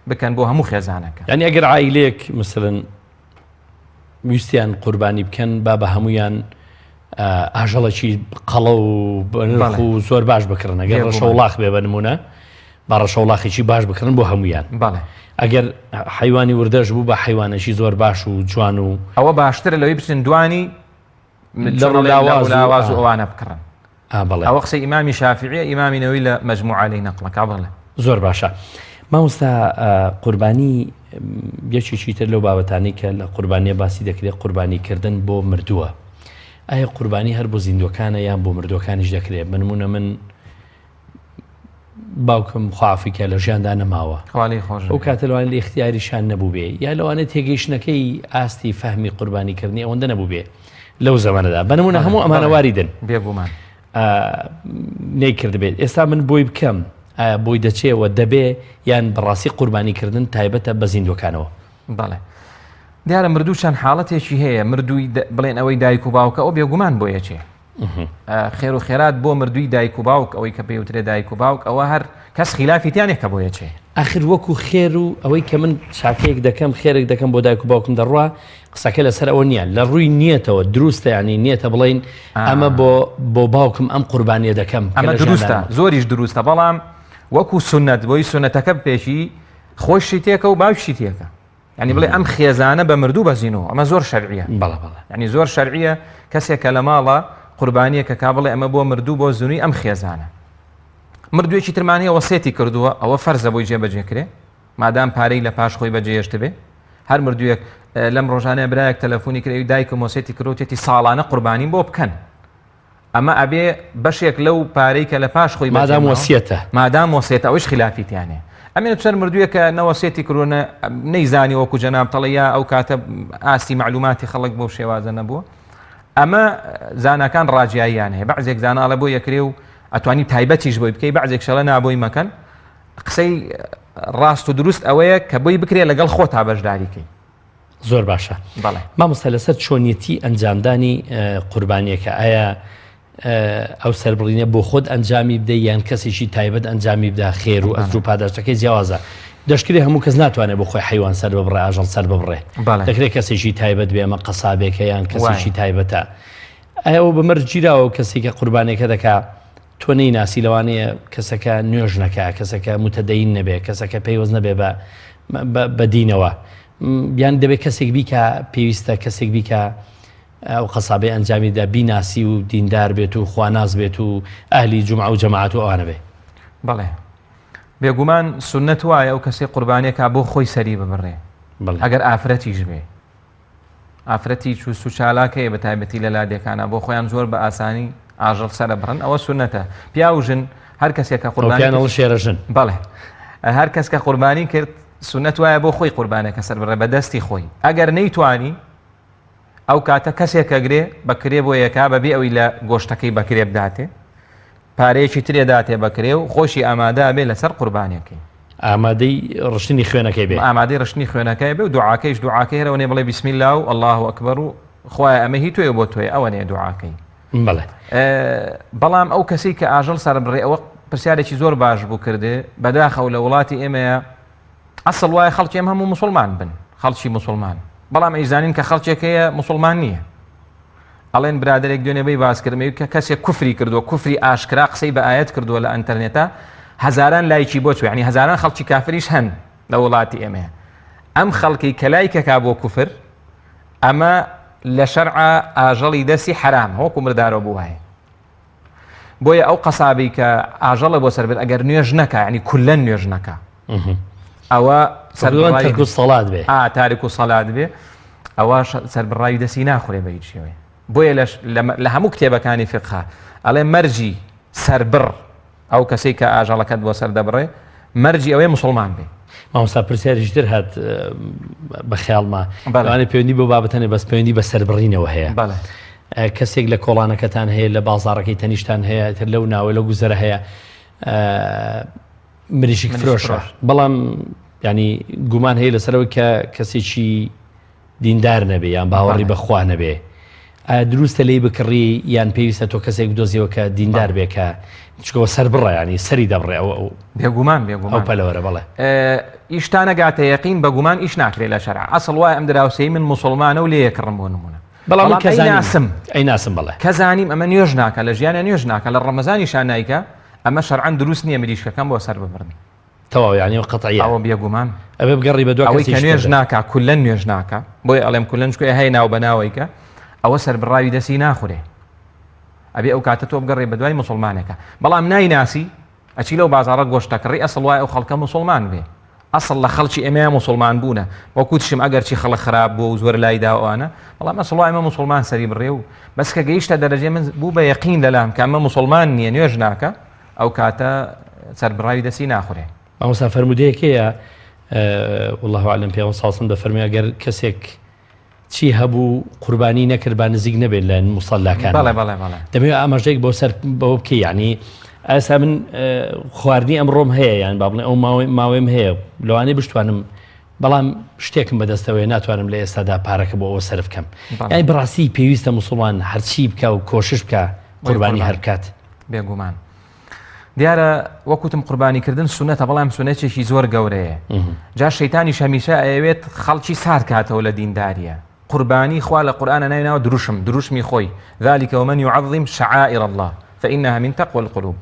Speaker 2: بکەن بۆ هەموو خێزانەکە.
Speaker 1: یانی ئەگەر عائیلەیەک مەسەلەن ویستیان قوربانی بکەن با بە هەموویان ئاژەڵێکی قەڵەو و بەنرخ و زۆر باش بکڕن، ئەگەر ڕەشەوڵاخ بێ بە نمونە با ڕەشەوڵاخێکی باش بکڕن بۆ هەموویان.
Speaker 2: بەڵێ.
Speaker 1: ئەگەر حەیوانی وردەش بوو بە حەیوانێکی زۆر باش و جوان و
Speaker 2: ئەوە باشترە لەوەی بچن دوانی
Speaker 1: لەڕ و لاواز
Speaker 2: و ئەوانە بکڕن.
Speaker 1: ئا بەڵێ.
Speaker 2: ئەوە قسەی ئیمامی شافعیە ئیمامی نەوەوی لە مەجموعە لێی نەقڵەکا بەڵێ.
Speaker 1: زۆر باشە مامۆستا قوربانی یەکێکی تر لەو بابەتانەی کە لە قوربانیە باسی دەکرێت قوربانی کردن بۆ مردووە ئایا قوربانی هەر بۆ زیندوەکانە یان بۆ مردوەکانیش دەکرێت بنمونە من باوکم خوا عەفوی کە لە ژیاندا نەماوە
Speaker 2: خوا لێی خۆش
Speaker 1: ئەو
Speaker 2: بێ.
Speaker 1: کاتە لەوانەیە لە ئیختیاریشان نەبووبێ یا لەوانەیە تێگەیشتنەکەی ئاستی فەهمی قوربانی کردنی ئەوەندە نەبووبێ لەو زەمەنەدا بە نمونە
Speaker 2: بەڵێ
Speaker 1: هەموو ئەمانە
Speaker 2: بەڵێ
Speaker 1: واریدن
Speaker 2: بێگومان.
Speaker 1: نەیکردبێت ئێستا من بۆی بکەم ئایا بۆی دەچێ و دەبێ یان بەڕاستی قوربانی کردن تایبەتە بە زیندووەکانەوە؟
Speaker 2: بەڵێ دیارە مردوو چەند حاڵەتێکی هەیە مردووی بڵێن ئەوەی دایک و باوکە ئەو بێگومان بۆ یەکێ خێر و خێرات بۆ مردووی دایک و باوک ئەوەی کە پێوترێ دایک و باوک ئەوە هەر کەس خیلافی تیا نیە کە بۆ یەکێ.
Speaker 1: ئاخر وەکو خێر و ئەوەی کە من چاکەیەک دەکەم خێرێک دەکەم بۆ دایک و باوکم دەڕوا قسەکە لەسەر ئەوە نییە لە ڕووی نیەتەوە دروستە یانی نیەتە بڵێین ئەمە بۆ بۆ باوکم ئەم قوربانیە دەکەم
Speaker 2: ئەمە دروستە زۆریش دروستە بەڵام وەکو سوننەت بۆی سوننەتەکە بپێکی خۆشی تێکە و باوکشی تێکە. یعنی بڵێ ئەم خێزانە بە مردوو بەزینەوە ئەمە زۆر شەرعیە
Speaker 1: بەڵێ بەڵێ
Speaker 2: یعنی زۆر شەرعیە کەسێک کە لە ماڵە قوربانیەکە کا بڵێ ئەمە بۆ مردوو بۆ زنووی ئەم خێزانە مردوویەکی ترمان هەیە وەسێتی کردووە ئەوە فەرزە بۆی جێبەجێ کرێ مادام پارەی لە پاش خۆی بەجێهێشت بێ هەر مردوویەک لەم ڕۆژانەیە برایەک تەلەفۆنی کرد دایکم وەسێتی کردووتێتی ساڵانە قوربانیم بۆ بکەن ئەمە ئەبێ بەشێک لەو پارەی کە لە پاش خۆی
Speaker 1: مادام وەسیەتە.
Speaker 2: مادام وەسیەتە ئەویش خیلافی تیا نیە. ئەمێنە چەند مردوویەکە نە وەسیەتی کردووە نە نەیزانی وەکو جەناب تەڵێ یا ئەو کاتە ئاستی مەعلوماتی خەڵک بەو شێوازە نەبووە. ئەمە زاناکان ڕاجیاییان هەیە بەعزێک زانا ئەڵێ بۆ یەکرێ و ئەتوانی تایبەتیش بۆی بکەی بەعزێک شەڵە نا بۆی مەکەن قسەی ڕاست و دروست ئەوەیە کە بۆی بکرێ لەگەڵ خۆتا بەشداری کەی.
Speaker 1: زۆر باشە
Speaker 2: بەڵێ.
Speaker 1: مامۆستا لەسەر چۆنیەتی ئەنجامدانی قوربانیەکە ئایا ئەو سەربڕینە بۆ خۆت ئەنجامی بدەی یان کەسێکی تایبەت ئەنجامی بدا خێر و ئەجر و پاداشتەکەی جیاوازە دەشکرێ هەموو کەس ناتوانێت بۆ خۆی حەیوان سەر ببڕێ ئاژەڵ سەر ببڕێ دەکرێت کەسێکی تایبەت بێ ئەمە قەسابێکە یان کەسێکی تایبەتە ئایا ئەوە بە مەرج گیراوە کەسی کە قوربانەکە دەکا تۆ نەیناسی لەوانەیە کەسەکە نوێژ نەکا کەسەکە متدەین نەبێ کەسەکە پەیوەست نەبێ بە بە دینەوە یان دەبێت کەسێک بیکا پێویستە کەسێک بیکا ئەو قەسابەی ئەنجامیدا بیناسی و دیندار بێت و خواناس بێت و ئەهلی جومعە و جەماعەت و ئەوانە بێ.
Speaker 2: بەڵێ بێگومان سوننەت وایە ئەو کەسەی قوربانیەکا بۆ خۆی سەری ببڕێ ئەگەر ئافرەتیش بێ ئافرەتی چوست و چالاک هەیە بە تایبەتی لە لادێکانە بۆ خۆیان زۆر بە ئاسانی ئاژەڵ سەرە بڕن ئەوە سونەتە پیاو ژن هەر کەسێک کە قوربانی
Speaker 1: پیانەڵ شێرە ژن
Speaker 2: بەڵێ هەر کەس کە قوربانی کرد سونەت وایە بۆ خۆی قوربانەکە سەر بڕێ بە دەستی خۆی ئەگەر نەیتوانی ئەو کاتە کەسێک ئەگرێ بە کرێ بۆ یەکا بەبێ ئەوی لە گۆشتەکەی بەکرێ بداتێ پارەیەکی ترێ داتێ بەکرێ و خۆشی ئامادە بێ لەسەر قوربانیەکەی.
Speaker 1: ئامادەی ڕشتنی خوێنەکەی بێ.
Speaker 2: ئامادەی ڕشتنی خوێنەکەی بێ و دوعاکەیش دوعاکەی هەر ئەوەنەیە بڵێ بسم اللە و اللە اکبر و خوایە ئەمە هی تۆیە بۆ تۆیە ئەوەنەیە دوعاکەی.
Speaker 1: بەڵێ.
Speaker 2: بەڵام ئەو کەسەی کە ئاژەڵ سەربڕێ ئەوە پرسیارێکی زۆر باش بوو کردێ بەداخەوە لە وڵاتی ئێمەیە ئەسڵ وایە خەڵکی ئێمە هەموو موسڵمان بن خەڵکی موسڵمان بەڵام ئەیزانین کە خەڵکێک هەیە موسڵمان نییە ئەڵێن برادەرێک دوێنێ بەی باس کردم ئەوی کە کەسێک کوفری کردووە کوفری ئاشکرا قسەی بە ئایەت کردووە لە ئەنتەرنێتە هەزاران لایکی بۆ چوە یعنی هەزاران خەڵکی کافریش هەن لە وڵاتی ئێمەیە ئەم خەڵکی کە لایکەکا بۆ کوفر ئەمە لە شەرعە ئاژەڵی دەستی حرام وەکو مردارەوە بووایە بۆیە ئەو قەسابەی کە ئاژەڵە بۆ سەر بێت ئەگەر نوێژ نەکا یعنی کولەن نوێژ نەکا ئەوە
Speaker 1: سەربڕاوی تەرک و سەڵات بێ
Speaker 2: ئا تارک و سەڵات بێ ئەوە سەربڕاوی دەستی ناخورێ بە هیچ شێوەیە بۆیە لە هەموو کتێبەکانی فقها ئەڵێ مەرجی سەربڕ ئەو کەسەی کە ئاژەڵەکەت بۆ سەر دەبڕێ مەرجی ئەوەیە مسلمان بێ.
Speaker 1: مامۆستا پرسیارێکی تر هات بە خەیاڵما لەوانەیە پەیوەندی بەو بابەتە نەبێ بەس پەیوەندی بە سەربڕینەوە هەیە. کەسێک لە کۆڵانەکەتان هەیە لە بازاڕەکەی تەنیشتان هەیە تر لەو ناوە لەو گوزەرە هەیە مریشک فرۆشە بەڵام ینی گومان هەیە لەسەرەوەی کە کەسێکی دیندار نەبێ یان باوەڕی بە خوا نەبێ ئایا دروستە لێی بکڕی یان پێویستە تۆ کەسێک بدۆزیەوە کە دیندار بێ کە چکەوە سەر بڕە ینی سەری دەبڕێ ئەو ئەو
Speaker 2: بێگومان بێگومان
Speaker 1: ئەو پەلەوەرە بەڵێ
Speaker 2: ئیش تا نەگاتە یەقین بە گومان ئیش ناکرێ لە شەرع ئەسڵ وایە ئەم دراوسێی من موسڵمانە و لێ کڕم بۆ نمونە
Speaker 1: بەڵام من کە زانیم ئەی ناسم بەڵێ
Speaker 2: کە زانیم ئەمە نوێژ ناکە لە ژیانە نوێژ ناکە لە ڕەمەزانیشا نایکە ئەمە شەرعەن دروست نییە مریشکەکەم بۆ سەر ببڕن
Speaker 1: تەواو یانی ئەوە قەتعیە.
Speaker 2: ئەوە بێگومان.
Speaker 1: ئەبێ بگەڕی بە دوا
Speaker 2: ئەوەی کە
Speaker 1: کەسێکی
Speaker 2: نوێژ
Speaker 1: تر.
Speaker 2: ناکا کولەن نوێژ ناکا بۆیە ئەڵێم کولەن چونکە هەیە ناو بە ناوەیکە ئەوە سەربڕاوی دەستی ناخورێ ئەبێ ئەو کاتە تۆ بگەڕێ بە دوای موسڵمانێکە بەڵام نایناسی ئەچی لەو بازاڕە گۆشت دەکڕی ئەسڵ وایە ئەو خەڵکە موسڵمان بێ ئەسڵ لە خەڵکی ئێمەیە موسڵمان بوونە وەکوتشم ئەگەرچی خەڵک خراپ بووە و زۆر لای دا ئەوانە بەڵام ئەسڵ وایە ئەمە موسڵمان سەری بڕێ و بەس کە گەیشتە دەرەجەی من بوو بە یەقین لەلام کە ئەمە موسڵمان نییە نوێژ ناکە ئەو کاتە سەربڕاوی دەستی ناخورێ.
Speaker 1: مامۆستا فەرموودەیەک هەیە واللە اعلم پێغەمبەر صلی اللە علیه و سلم دەفەرموێ ئەگەر کەسێک چی هەبوو قوربانی نەکرد با نزیک نەبێت لە موسەلاکان
Speaker 2: بەڵێ بەڵێ بەڵێ
Speaker 1: دەمەوێت ئاماژەیەک بۆ سەر بەوە بکەی یعنی ئێستا من خواردنی ئەمڕۆم هەیە یان با بڵێ ئەو ماوەیم هەیە لەوانەیە بشتوانم بەڵام شتێکم بەدەستەوەیە ناتوانم لە ئێستادا پارەکە بۆ ئەوە سەرف کەم یانی بەڕاستی پێویستە موسڵمان هەرچی بکە و کۆشش بکە قوربانی هەر بکات.
Speaker 2: بێگومان دیارە وەکوتم قوربانیکردن سونەتە بەڵام سونەتێکی زۆر گەورەیە جا شەیتانیش هەمیشە ئەیەوێت خەڵکی سارد کاتەوە لە دینداریە قوربانی خوا لە قورئانە ناوی ناوە دروشم دروشمی خۆی ذلك ومن يعظم شعائر الله فإنها من تقوى القلوب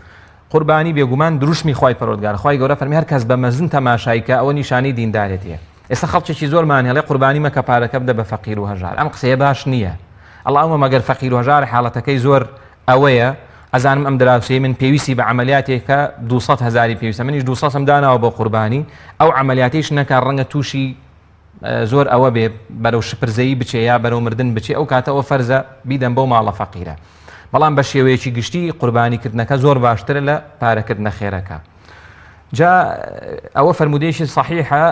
Speaker 2: قوربانی بێگومان دروشمی خوای پەروەردگارە خوای گەورە فەرمی هەر کەس بە مەزن تەماشای کە ئەوە نیشانەی دیندارێتیە ئێستا خەڵکێکی زۆرمان هەڵێ قوربانی مەکە پارەکە بدە بە فەقیر و هەژار ئەم قسەیە باش نییە ئەڵاومە مەگەر فەقیر و هەژار حاڵەتەکەی زۆر ئەوەیە ئەزانم ئەم دراوسێی من پێویستی بە عملیاتێکە 200 هزاری پێویستە منیش 200 داناوە بۆ قوربانی ئەو عملیاتیش نەکە ڕەنگە تووشی زۆر ئەوە بێ بەرەو شپرزەیی بچێ یا بەرەو مردن بچێ ئەو کاتە ئەوە فەرزە بیدەم بەو ماڵە فەقیرە بەڵام بە شێوەیەکی گشتی قوربانی کردنەکە زۆر باشترە لە پارەکردنە خێرەکە جا ئەوە فەرمودەیەکی صحیحە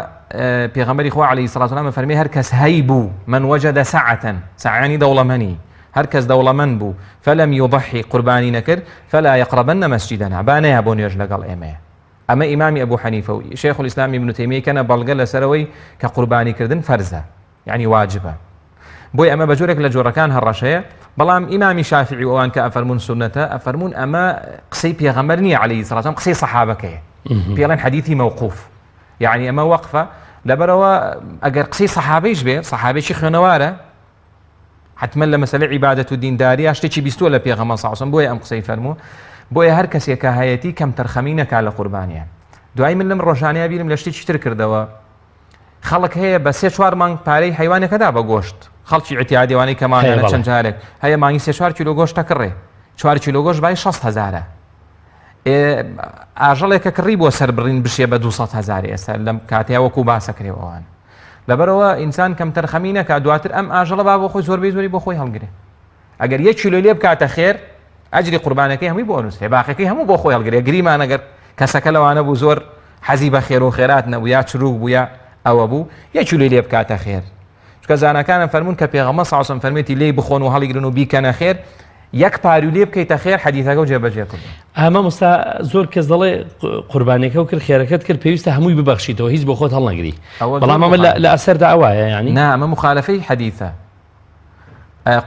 Speaker 2: پێغەمبەری خوا عەلەیهی سڵات وسلام فەرمی هەر کەس هەیبوو من وجد سعة سعانی دەوڵەمەنی هەر کەس دەوڵەمەند بوو فلم يضحي قوربانی نەکرد فلا يقربن مسجدنا با نەیا بۆ نوێژ لەگەڵ ئێمەیە ئەمە ئیمامی ئەبو حەنیفە و شێخ الئیسلام ئیبن تەیمیە کەنە بەڵگە لەسەرەوەی کە قوربانی کردن فەرزە یعنی واجبە بۆی ئەمە بە جۆرێک لە جۆرەکان هەڕەشەیە بەڵام ئیمامی شافعی و ئەوان کە ئەفەرمونون سونەتە ئەفەرمونون ئەمە قسەی پێغەمبەر نییە عەلەیهی سڵات وسلام قسەی سەحابەکەیە پێڵێن حەدیثی مەوقوف یعنی ئەمە وەقفە لەبەرەوە ئەگەر قسەی سەحابەیش بێ سەحابێکی خوێنەوارە حتمما لە مەسەلەی عیبادەت و دینداریا شتێکی بیستووە لە پێغەمبەر صلی الله بۆیە ئەم قسەی فەرموو بۆیە هەر کەسێک کە هەیەتی کەم تەرخەمی نەکا لە قوربانیە دوای من لەم ڕۆژانەیە بیرم لە شتێکی تر کردەوە خەڵک هەیە بە سێ چوار مانگ پارەی حیوانەکەدا بە گۆشت خەڵکی ئیعتیادیوانەی کەمانە چەند جارێک هەیە مانگی سێ چوار کیلۆ گۆشت دەکڕێ چوار کیلۆ گۆشت بای 6 هەزارە ئاژەڵێکە کڕی بۆ سەربڕین بشێ بە 200 هزار ئێستا لەم کاتەیە وەکو باسەکرێ ئەوان لەبەرئەوە ئینسان کەمتەرخەمی نەکا دواتر ئەم ئاژەڵە با بۆ خۆی زۆربەی زۆری بۆ خۆی هەڵگرێ ئەگەر یەک کیلۆ لێ بکاتە خێر ئەجری قوربانەکەی هەمووی بۆ نووسرێ باقەکەی هەموو بۆ خۆی هەڵگرێ گریمان ئەگەر کەسەکە لەوانە بوو زۆر حەزی بە خێر و خێرات نەبوو یا چروک بوو یا ئەوە بوو یەک کیلۆی لێ بکاتە خێر چونکە زاناکانم فەرموون کە پێغەمبەر صلی الله علیه و سلم فەرموویەتی لێی بخۆن و هەڵیگرن و بیکەنە خێر یەک پاروی لێ بکەیتە خێر حەدیثەکە و جێبەجێ کردو.
Speaker 1: ئا مامۆستا زۆر کەس دەڵێ قوربانیەکە و کرد خێرەکەت کرد پێویستە هەمووی ببەخشیتەوە هیچ بۆ خۆت هەڵنەگری بەڵام ئەمە لە ئەسەردا ئەوایە یانی
Speaker 2: نا ئەمە مخالفەی حەدیثە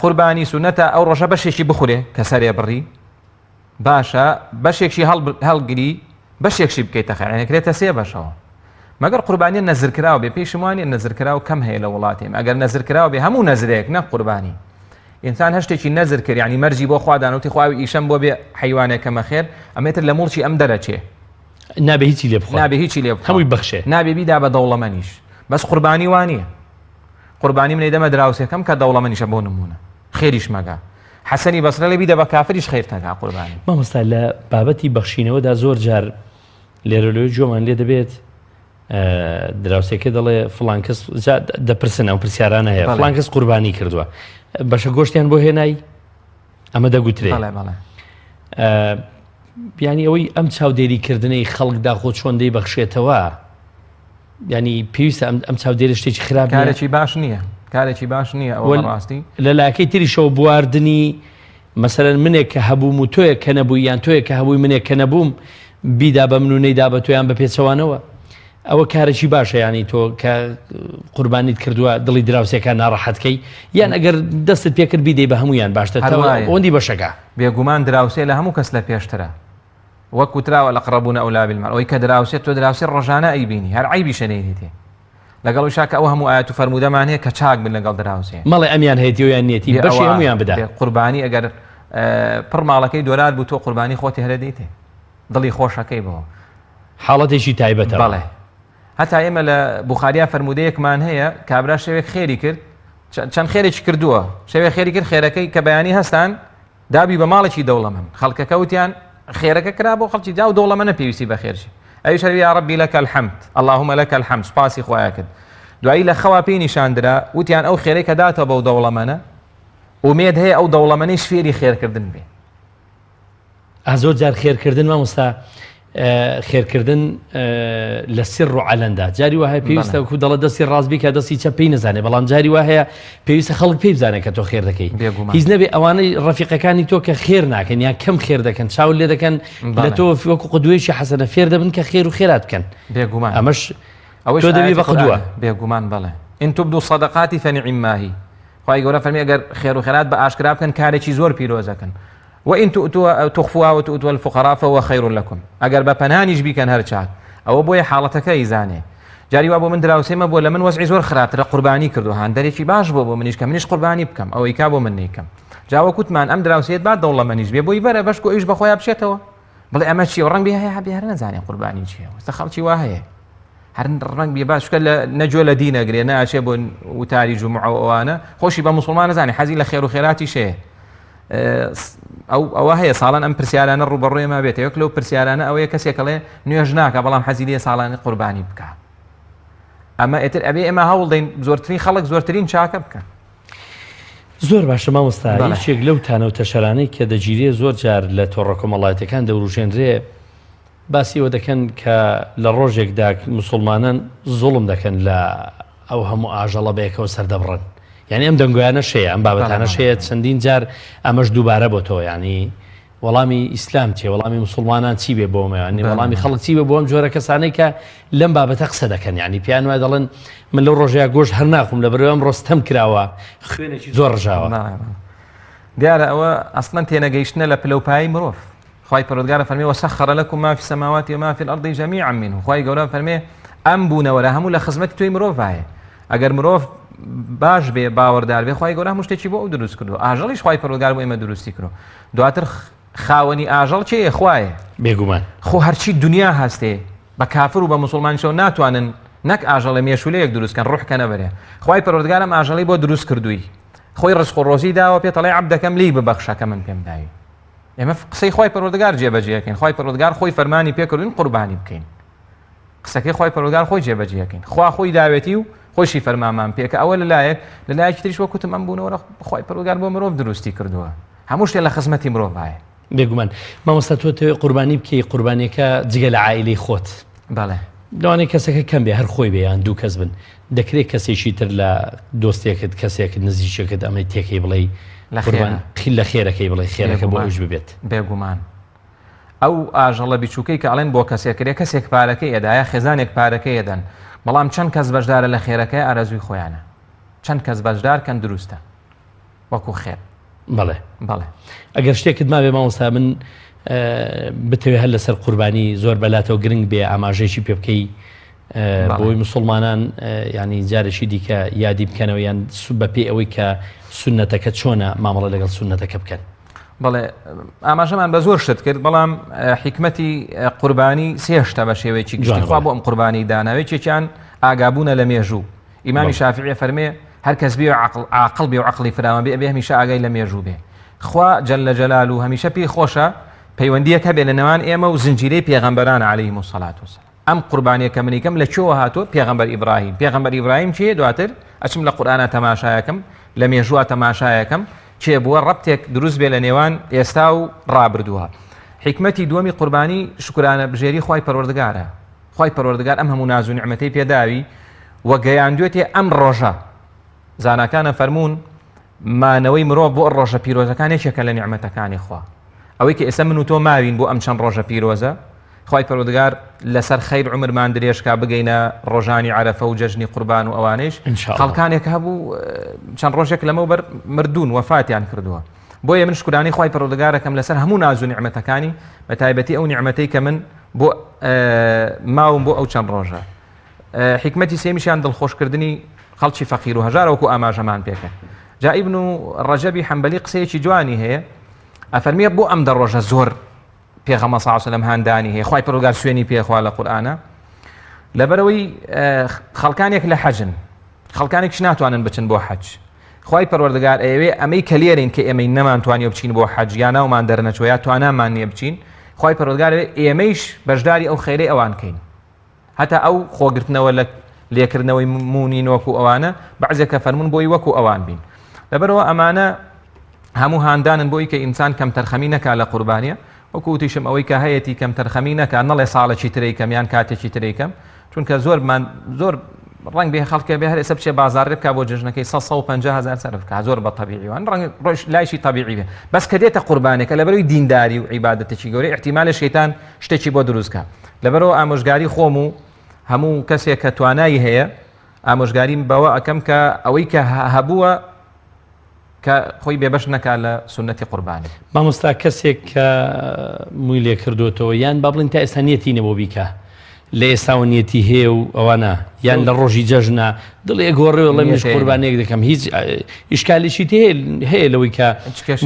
Speaker 2: قوربانی سونەتە ئەو ڕۆژە بەشێکی بخورێ کە سەرێ بڕی باشە بەشێکشی هەڵگری بەشێکشی بکەیتە خێر یانی کرێتە سێ بەشەوە مەگەر قوربانیە نەزرکراو بێ پێشم وانە نەزرکراو کەم هەیە لە وڵاتێم ئەگەر نەزرکراو بێ هەموو نەزرێک نە قوربانی ئینسان هەشتێکی نەزر کرد یعنی مەرجی بۆ خوا دانوتی خواوی ئیشەم بۆ بێ حیوانێکە مەخێر ئەمێتر لە موڵکی ئەم دەرەچێ
Speaker 1: نابێ هیچی لێ بخوا
Speaker 2: نابێ هیچی لێ بخوا
Speaker 1: هەمووی بەخشێ
Speaker 2: نابێ بیدا بە دەوڵەمەنیش بەس قوربانی وانە قوربانی منەی دەمە دراوسێکەم کە دەوڵەمەنیشە بۆ نمونە خێریش مەگا حەسەنی بەسرە لێ بیدە بە کافریش خێر تەکا قوربانی.
Speaker 1: مامۆستا لە بابەتی بەخشینەوەدا زۆر جار لێرە لەوێ گوێمان لێ دەبێت دراوسێکە دەڵێ فڵان کەس دەپرسن ئەو پرسیارانە هەیە فڵان کەس قوربانی کردووە بەشە گۆشتیان بۆ هێنای ئەمە دەگوترێ بیانی ئەوەی ئەم چاودێریکردنەی خەڵک داخۆ چۆن دەی بەخشێتەوە. ینی پێویستە ئەم چاودێرە شتێکی خراپ
Speaker 2: کارێکی باش نییە کارێکی باش نییە ئەوە ڕاستی
Speaker 1: لە لاکەی تریشەوە بواردنی مەسەلەن منێک کە هەبووم و تۆیەک کە نەبووی یان تۆیەک کە هەبووی منێک کە نەبووم بیدا بە من و نەیدا بە تۆ یان بە پێچەوانەوە ئەوە کارێکی باشە یانی تۆ کە قوربانیت کردووە دڵی دراوسێکان ناڕەحەت کەی یان ئەگەر دەستت پێکرد بیدەی بە هەمویان باشتر
Speaker 2: هەر وایە.
Speaker 1: ئەوەندی بەشەکە.
Speaker 2: بێگومان دراوسێ لە هەموو کەس لە پێشترە وەک وتراوە الاقربون اولی بالمعروف ئەوەی کە دراوسێ تۆ دراوسێ ڕۆژانە ئەیبینی هەر عەیبیشە نەیدیتێ لەگەڵ ئەوشا کە ئەو هەموو ئایەت و فەرموودەمان هەیە کە چاک بن لەگەڵ دراوسێ.
Speaker 1: مەڵێ ئەمیان هەیەتی ئەویان نیەتی
Speaker 2: بێ
Speaker 1: بەشی
Speaker 2: ئەوە
Speaker 1: هەموویان بدە.
Speaker 2: بێ قوربانی ئەگەر پڕ ماڵەکەی دۆلار بوو تۆ قوربانی خۆتی هەرە دەیتێ دڵی خۆشەکەی بۆ.
Speaker 1: حاڵەتێکی تایبەتە.
Speaker 2: بەڵێ هەتا ئێمە لە بوخاریا فەرموودەیەکمان هەیە کابرا شەوێک خێری کرد چەند خێرێکی کردووە شەوێ خێری کرد خێرەکەی کە بەیانی هەستان دابی بە ماڵێکی دەوڵەمەند خەڵکەکە وتیان خێرەکە کرا بۆ خەڵکی دا و دەوڵەمەنە پێویستی بە خێرشی ئەویش هەر یا ربی لك الحمد اللهم لك الحمد سوپاسی خوایە کرد دوایی لە خەوا پێی نیشاندرا وتیان ئەو خێرەی کە داتەوە بەو دەوڵەمەنە ئومێد هەیە ئەو دەوڵەمەنەیش فێری خێرکردن بێ.
Speaker 1: ئا زۆر جار خێرکردن مامۆستا خێرکردن لە سر و عەلەندا جاری وا هەیە پێویستە وەکو دەڵێ دەستی ڕاست بیکە دەستی چەپ پێی نەزانێ بەڵام جاری وا هەیە پێویستە خەڵک پێی بزانێت کە تۆ خێر دەکەی هیچ نەبێ ئەوانەی ڕەفیقەکانی تۆ کە خێر ناکەن یان کەم خێر دەکەن چاو لێ دەکەن لە تۆ وەکو قدوەیەکی حەسەنە فێر دەبن کە خێر و خێرات بکەن
Speaker 2: بێگومان
Speaker 1: ئەمەش
Speaker 2: ئەوەش
Speaker 1: تۆ دەبی بە قدوە
Speaker 2: بێگومان بەڵێ إن تبدوا الصدقات فنعما هي خوای گەورە فەرمی ئەگەر خێر و خێرات بە ئاشکرا بکەن کارێکی زۆر پیرۆزەکەن وإن تؤتوها تخفوها وتؤتوها الفقراء فهو خير لكم ئەگەر بە پەنهانیش بیکەن هەر چاک ئەوە بۆیە حاڵەتەکە ئەیزانێ جاری وا بۆ من دراوسێمە بۆ لە من وەزعی زۆر خراپترە قوربانی کردو هاندەرێکی باش بۆ بۆ منیش کە منیش قوربانی بکەم ئەوەی کا بۆ من نیکەم جا وەک وتمان ئەم دراوسێت با دەوڵەمەنیش بێ بۆی بەرە بەشکو ئەویش بەخۆیا بچێتەوە بڵێ ئەمە چیە ڕەنگ بێ هەیە بێ هەر نەزانێ قوربانی چیە وەستە خەڵکی وا هەیە هەر ڕەنگ بێ باش چکە لە نەگوێ لە دین ئەگرێ ناچێ بۆ وتاری جومعە و ئەوانە خۆشی بە موسڵمان نەزانێ حەزی لە خێر و خێراتیش هەیە ئەو ئەوە هەیە ساڵان ئەم پرسیارانە ڕوبەڕوێ ما بێتە یەک لەو پرسیارانە ئەوەیە کەسێکڵێ نوێژ ناکە بەڵام حەزی لێ ساڵانی قوربانی بکە ئەمە ئێتر ئەبێ ئێمە هەوڵدەین زۆرترین خەڵک زۆرترین چاکە بکەن.
Speaker 1: زۆر باشە مامۆستا یەکێک لەو تانە و تەشەرانەی کە دەگیرێ زۆر جار لە تۆڕە کۆمەڵایەتەکان دەوروژێنرێ باسی ئەوە دەکەن کە لە ڕۆژێکدا موسڵمانان زوڵم دەکەن لە ئەو هەموو ئاژەڵە بەیەکەوە سەردەبڕن یعنی ئەم دەنگۆیانەش هەیە ئەم بابەتانەش هەیە چەندین جار ئەمەش دووبارە بۆتەوە یعنی وەڵامی ئیسلام چیە وەڵامی موسڵمانان چی بێ بۆ ئەمە یانی وەڵامی خەڵک چی بێ بۆ ئەم جۆرە کەسانەی کە لەم بابەتە قسە دەکەن یانی پێیان وایە دەڵێن من لەو ڕۆژەیە گۆشت هەر ناخۆم لەبەرئەوەی ئەمڕۆ ستەم کراوە خوێنێکی زۆر ڕژاوە.
Speaker 2: دیارە ئەوە ئەسڵەن تێنەگەیشتنە لە پلە و پایەی مرۆڤ خوای پەروەردگار فەرمی وسخر لكم ما في السماوات وما في الأرض جميعا منه خوای گەورە فەرمێ ئەم بوونەوەرە هەموو لە خزمەتی تۆی مرۆڤایە ئەگەر مرۆڤ باش بێ باوەڕدار بێ خوای گەورە هەموو شتێکی بۆ ئەو دروست کردو ئاژەڵیش خوای پەروەردگار بۆ ئێمە دروستی کردو دواتر خاوەنی ئاژەڵ کێیە خوایە
Speaker 1: بێگومان
Speaker 2: خۆ هەرچی دنیا هەستێ بە کافر و بە موسڵمانیشەوە ناتوانن نەک ئاژەڵێ مێشولەیەک دروست کەن ڕوح کە نەبەرێ خوای پەروەردگار ئەم ئاژەڵی بۆ دروست کردووی خۆی ڕزق و ڕۆزی داوە پێت ئەڵێ عەبدەکەم لێی ببەخشە کە من پێم داوی ئێمە قسەی خوای پەروەردگار جێبەجێ ئەکەین خوای پەروەردگار خۆی فەرمانی پێ کردوین قوربانی بکەین قسەکەی خوای پەروەردگار خۆی جێبەجێ ئەکەین خوا خۆی داوێتی و خۆشی فەرمامان پێکە ئەوە لەلایەک لەلایەکی تریش وەک وتم ئەم بوونەوەرە خوای پەروەردگار بۆ مرۆڤ دروستی کردووە هەموو شتێ لە خزمەتی مرۆڤایە.
Speaker 1: بێگومان مامۆستا تۆ تەوێ قوربانی بکەی قوربانیەکە جگە لە عائیلەی خۆت
Speaker 2: بەڵێ.
Speaker 1: لەوانەیە کەسەکە کەم بێ هەر خۆی بێ یان دوو کەس بن دەکرێت کەسێکی تر لە دۆستێکت کەسێکت نزیکێکت ئەمەی تێکەی بڵێی
Speaker 2: لە خێرە
Speaker 1: لە خێرەکەی بڵێ خێرەکە بۆ ئەویش ببێت.
Speaker 2: بێگومان ئەو ئاژەڵە بچووکەی کە ئەڵێن بۆ کەسێک کرێ کەسێک پارەکەی ئەدا یا خێزانێک پارەکەی ئەدەن بەڵام چەند کەس بەشدارە لە خێرەکەی ئارەزووی خۆیانە چەند کەس بەشدار کەن دروستە وەکو خێر.
Speaker 1: بەڵێ
Speaker 2: بەڵێ.
Speaker 1: ئەگەر شتێکت مابێ مامۆستا من بتەوێ هەر لەسەر قوربانی زۆر بەلاتەوە گرنگ بێ ئاماژەیەکی پێ بکەی بۆی مسلمانان ینی جارێکی دیکە یادی بکەنەوە یان بە پێی ئەوەی کە سونەتەکە چۆنە مامەڵە لەگەڵ سونەتەکە بکەن.
Speaker 2: بەڵێ ئاماژەمان بە زۆر شت کرد بەڵام حیکمەتی قوربانی سێشتە بە شێوەیەکی گشتی خوا بۆ ئەم قوربانی داناوێکێکیان ئاگابوونە لە مێژوو ئیمامی شافعی فەرمێ هەر کەس بێ عقل عاقڵ بێ و عقلی فراوان بێ ئەبێ هەمیشە ئاگای لە مێژوو بێ خوا جل جلاله هەمیشە پێی خۆشە پەیوەندیەک هەبێ لە نێوان ئێمە و زنجیرەی پێغەمبەران علیهم الصلاة والسلام ئەم قوربانیە کە منیکەم لە کوێوە هاتووە پێغەمبەر ئیبراهیم پێغەمبەر ئیبراهیم کێیە دواتر ئەچم لە قورئانا تەماشایەکەم لە مێژووە تەماشایەکەم کێ بووە ڕەبتێک دروست بێ لە نێوان ئێستا و ڕابردووە حیکمەتی دووەمی قوربانی شوکرانە بژێری خوای پەروەردگارە. خوای پەروەردگار ئەم هەموو ناز و نیعمەتەی پێداوی و گەیاندوێتێ ئەم ڕۆژە. زاناکان ئەفەرموون مانەوەی مرۆڤ بۆ ڕۆژە پیرۆزەکان یەکێکە لە نیعمەتەکانی خوا. ئەوەی کە ئێستا من و تۆ ماوین بۆ ئەم چەند ڕۆژە پیرۆزە، خوای پەروەردگار لەسەر خەیر عومرمان درێژ کا بگەینە ڕۆژانی عەرەفە و جەژنی قوربان و ئەوانەیش.
Speaker 1: ان شاء الله.
Speaker 2: خەڵکانێک هەبوو چەند ڕۆژێک لەمەوبەر مردوون وەفاتیان کردووە. بۆیە من شکرانەی خوای پەروەردگارەکەم لەسەر هەموو ناز و نیعمەتەکانی بە تایبەتی ئەو نیعمەتەی کە من بۆ ماوم بۆ ئەو چەند ڕۆژە. حیکمەتی سێمیشیان دڵخۆشکردنی خەڵکی فەقیر و هەژارە وەکو ئاماژەمان پێکرد. جا ئیبن و ڕەجەبی حەنبەلی قسەیەکی جوانی هەیە ئەفەرمیە بۆ ئەم دە ڕۆژە زۆر پێغەمبەر صلی الله علیه و سلم هاندانی هەیە خوای پەروەردگار سوێنی پێخوا لە قورئانە لەبەرەوەی خەڵکانێک لە حەجن خەڵکانێکش ناتوانن بچن بۆ حەج خوای پەروەردگار ئەیەوێ ئەمەی کە لێرەین کە ئێمەی نەمانتوانیوە بچین بۆ حەج یا ناومان دەرنەچووە یا توانامان نییە بچین خوای پەروەردگار ئەیەوێ ئێمەیش بەشداری ئەو خێرەی ئەوان کەین هەتا ئەو خۆگرتنەوە لە لێکردنەوەی موونی نۆک و ئەوانە بەعزێک کە فەرمونون بۆی وەکو ئەوان بین لەبەرەوە ئەمانە هەموو هاندانن بۆی کە ئینسان کەمتەرخەمی نەکا لە قوربانیە وەکو وتیشم ئەوەی کە هەیەتی کەمتەرخەمی نەکا نەڵێ ساڵێکی ترەی کەم یان کاتێکی ترەی کەم چونکە زۆرمان زۆر ڕەنگ بێ خەڵکێ بێ هەر ئێستا بچێ بازاڕێ بکا بۆ جەژنەکەی 150 هزار سەرف بکا زۆر بە تەبیعی وان ڕەنگ ڕۆژ لایشی تەبیعی بێ بەس کە دێتە قوربانێکە لەبەرەوەی دینداری و عیبادەتێکی گەورەی احتیمالە شەیتان شتێکی بۆ دروست کا لەبەرەوە ئامۆژگاری خۆم و هەموو کەسێک کە توانایی هەیە ئامۆژگاریم بەوە ئەکەم کە ئەوەی کە هەبووە کە خۆی بێبەش نەکا لە سوننەتی قوربانی.
Speaker 1: مامۆستا کەسێک کە مووی لێ کردۆتەوە یان با بڵێین تا ئێستا نیەتی نەبووە بیکا لە ئێستاوە نیەتی هەیە و ئەوانە یان لە ڕۆژی جەژنە دڵی ئەگۆڕێ و ئەڵێ منیش قوربانیەک دەکەم هیچ ئیشکالێکی تێ هەیە لەوەی کە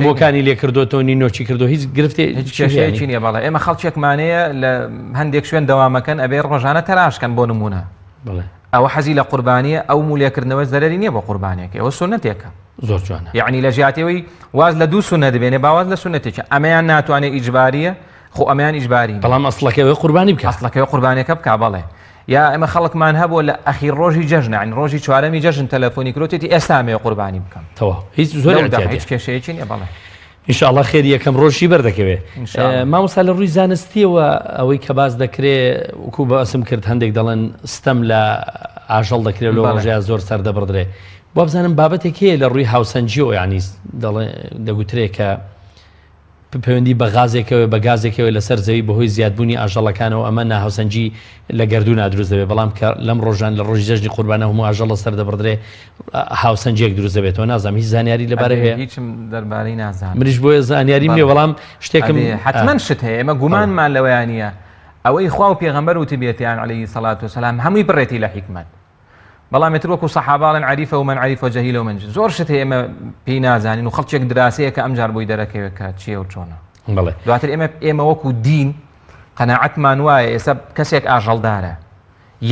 Speaker 1: مووەکانی لێ کردۆتەوە نینۆکی کردو هیچ گرفتێ
Speaker 2: هیچ کێشەیەکی نییە بەڵێ ئێمە خەڵکێکمانەیە لە هەندێک شوێن دەوامەکەن ئەبێ ڕۆژانە تەراشکەن بۆ نمونە
Speaker 1: بڵێ
Speaker 2: ئەوە حەزی لە قوربانیە ئەو موو لێکردنەوەش زەرەری نیە بۆ قوربانیەکەی ئەوە سوننەتێکە.
Speaker 1: زۆر جوانە.
Speaker 2: یەعنی لە جیاتی ئەوەی واز لە دوو سوننەت بێنێ با واز لە سوننەتێکی ئەمەیان ناتوانێ ئیجباریە خۆ ئەمەیان ئیجباری نیە.
Speaker 1: بەڵام ئەسڵەکەی ئەوەیە قوربانی بکا.
Speaker 2: ئەسڵەکەی ئەوە قوربانیەکە بکا بەڵێ. یا ئێمە خەڵکمان هەبووە لە ئەخیر ڕۆژی جەژنە یانی ڕۆژی چوارەمی جەژن تەلەفۆنی کردووە وتیەتی ئێستا ئەمەوێ قوربانی بکەم.
Speaker 1: تەواو هیچ زۆر
Speaker 2: لەو دەقە
Speaker 1: ئیعتیادیە.
Speaker 2: هیچ کێشەیەکی نیە بەڵێ.
Speaker 1: ان شاء اللە خێری یەکەم ڕۆژی بەردەکەوێ
Speaker 2: ان شاء اللە.
Speaker 1: مامۆستا لە ڕووی زانستیەوە ئەوەی کە باس دەکرێ وەکو باسم کرد هەندێک دەڵێن ستەم لە ئاژەڵ دەکرێت لەو
Speaker 2: بەڵێ.
Speaker 1: ڕۆژەیە زۆر سەر دەبڕدرێ وابزانم بابەتێک هەیە لە ڕووی هاوسەنگیەوە یعنی دەڵێ دەگوترێ کە پەیوەندی بە غازێکەوە بە گازێکەوە لەسەر زەوی بەهۆی زیادبوونی ئاژەڵەکانەوە ئەمە ناهاوسەنگی لە گەردوونا دروست دەبێت بەڵام کە لەم ڕۆژان لە ڕۆژی جەژنی قوربانە هەموو ئاژەڵە سەر دەبڕدرێ هاوسەنگیەک دروست دەبێتەوە نازانم هیچ زانیاری لەبارەی
Speaker 2: ئەبێ
Speaker 1: هەیە
Speaker 2: هیچم دەربارەی نازانم
Speaker 1: منیش بۆیە زانیاریم نییە
Speaker 2: بەڵێ
Speaker 1: بەڵام شتێکم
Speaker 2: ئەبێ حتمما شت هەیە ئێمە گومانمان لەوەیان نییە ئەوەی خوا و پێغەمبەر وتبێتیان عەلەیهی سەڵات وسەلام هەمووی پڕێتی لە حیکمەت بەڵام ئیتر وەکو سەحابە ئەڵێن عەریفە و من عەریف و جەهیلە و من زۆر شت هەیە ئێمە پێی نازانین و خەڵکێک دراسەیە کە ئەمجار بۆی دەرەکەوێت کە چییە و چۆنە
Speaker 1: بەڵێ
Speaker 2: دواتر ئێمە ئێمە وەکو دین قەناعەتمان وایە ئێستا کەسێک ئاژەڵدارە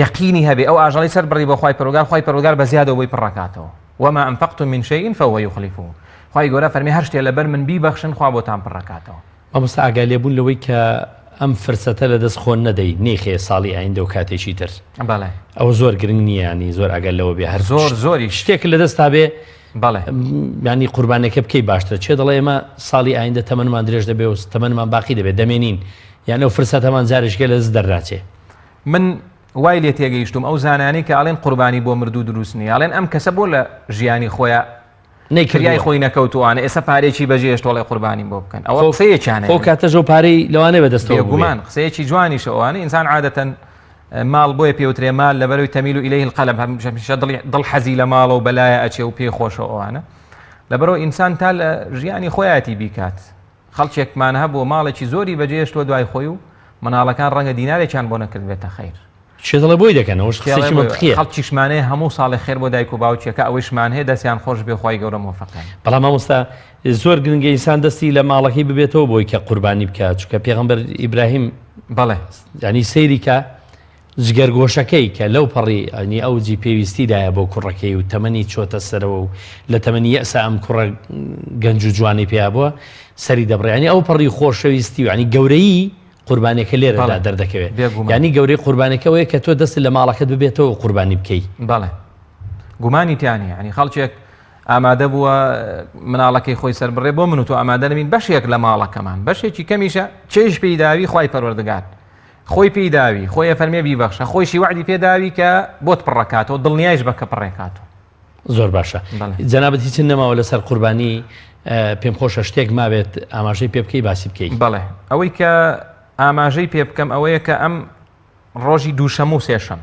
Speaker 2: یەقینی هەبێ ئەو ئاژەڵی سەر بڕی بۆ خوای پەروەردگار خوای پەروەردگار بە زیادەوە بۆی پڕەکاتەوە وما انفقتم من شيء فهو يخلفه خوای گەورە فەرمی هەر شتێ لەبەر من بیبەخشن خوا بۆتان پڕەکاتەوە.
Speaker 1: مامۆستا ئاگا لێبوون لەوەی کە ئەم فرسەتە لەدەست خۆ نەدەی نەیخەیە ساڵی ئایندە و کاتێکی تر
Speaker 2: بەڵێ.
Speaker 1: ئەوە زۆر گرنگ نییە ینی زۆر ئاگا لەوە بێ هەر
Speaker 2: زۆر زۆریش
Speaker 1: شتێک لەدەستا بێ
Speaker 2: بەڵێ
Speaker 1: ینی قوربانەکە بکەی باشترە چێ دەڵێ ئێمە ساڵی ئایندە تەمەنمان درێژ دەبێ و تەمەنمان باقی دەبێت دەمێنین یان ئەو فرسەتەمان جارێکە لەدەست دەرناچێ.
Speaker 2: من وای لێ تێگەیشتوم ئەو زانایانەی کە ئەڵێن قوربانی بۆ مردوو دروست نییە ئەڵێن ئەم کەسە بۆ لە ژیانی خۆیا فریای خۆی نەکەوتووانە ئێستا پارێکی بەجێهێشت ئەڵێ قوربانیم بۆ بکەن ئەوە قسەیەکیان
Speaker 1: خۆ کاتەش ئەو پارەی لەوانەیە بەدەستەوە بووبێ.
Speaker 2: بێگومان قسەیەکی جوانیشە ئەوانە ئینسان عادەتەن ماڵ بۆیە پێوترێ مال لەبەرەوەی تەمیل و ئیلەیه القەلب هەمیشە دڵی دڵ حەزی لە ماڵە و بەلایە ئەچێ و پێی خۆشە ئەوانە لەبەرەوە ئینسان تا لە ژیانی خۆیەتی بیکات خەڵکێکمان هەبووە ماڵێکی زۆری بەجێهێشتووە دوای خۆی و مناڵەکان ڕەنگە دینارێکیان بۆ نەکردبێتە خەیر.
Speaker 1: کێ دەڵێ بۆی دەکەن ئەوەش قسەیەکی مەنتقیە.
Speaker 2: خەڵکیشمان هەیە هەموو ساڵێ خێر بۆ دایک و باوکیەکە ئەوەیشمان هەیە دەستیان خۆش بێ خوای گەورە مۆفەقیان.
Speaker 1: بەڵام مامۆستا زۆر گرنگە ئینسان دەستی لە ماڵەکەی ببێتەوە بۆی کە قوربانی بکات چونکە پێغەمبەر ئیبراهیم
Speaker 2: بەڵێ.
Speaker 1: یانی سەیری کە جگەرگۆشەکەی کە لەو پەڕی ینی ئەوجی پێویستیدایە بۆ کوڕەکەی و تەمەنی چۆتە سەرەوە و لە تەمەنی یەئسا ئەم کوڕە گەنج و جوانەی پیا بووە سەری دەبڕێ ینی ئەو پەڕی خۆشەویستی و ینی گەورەیی قوربانیەکە لێرەدا
Speaker 2: بەڵێ
Speaker 1: دەردەکەوێت
Speaker 2: بێگومان.
Speaker 1: یانی گەورەی قوربانەکە ئەوەیە کە تۆ دەستت لە ماڵەکەت ببێتەوە و قوربانی بکەی.
Speaker 2: بەڵێ گومانی تیا نییە ینی خەڵکێک ئامادە بووە مناڵەکەی خۆی سەربڕێ بۆ من و تۆ ئامادە نەبین بەشێک لە ماڵەکەمان بەشێکی کەمیشە چێژ پێی داوی خوای پەروەردگار. خۆی پێی داوی، خۆی ئەفەرمێ بیبەخشە، خۆیشی وەعدی پێ داوی کە بۆت پڕەکاتەوە، دڵنیایش بە کە پڕێکاتەوە.
Speaker 1: زۆر باشە جەنابت هیچت نەماوە لەسەر قوربانی پێم خۆشە شتێک مابێت ئاماژەی پێ بکەی باسی بکەی.
Speaker 2: بەڵێ ئەوەی کە ئاماژەی پێ بکەم ئەوەیە کە ئەم ڕۆژی دووشەم و سێشەم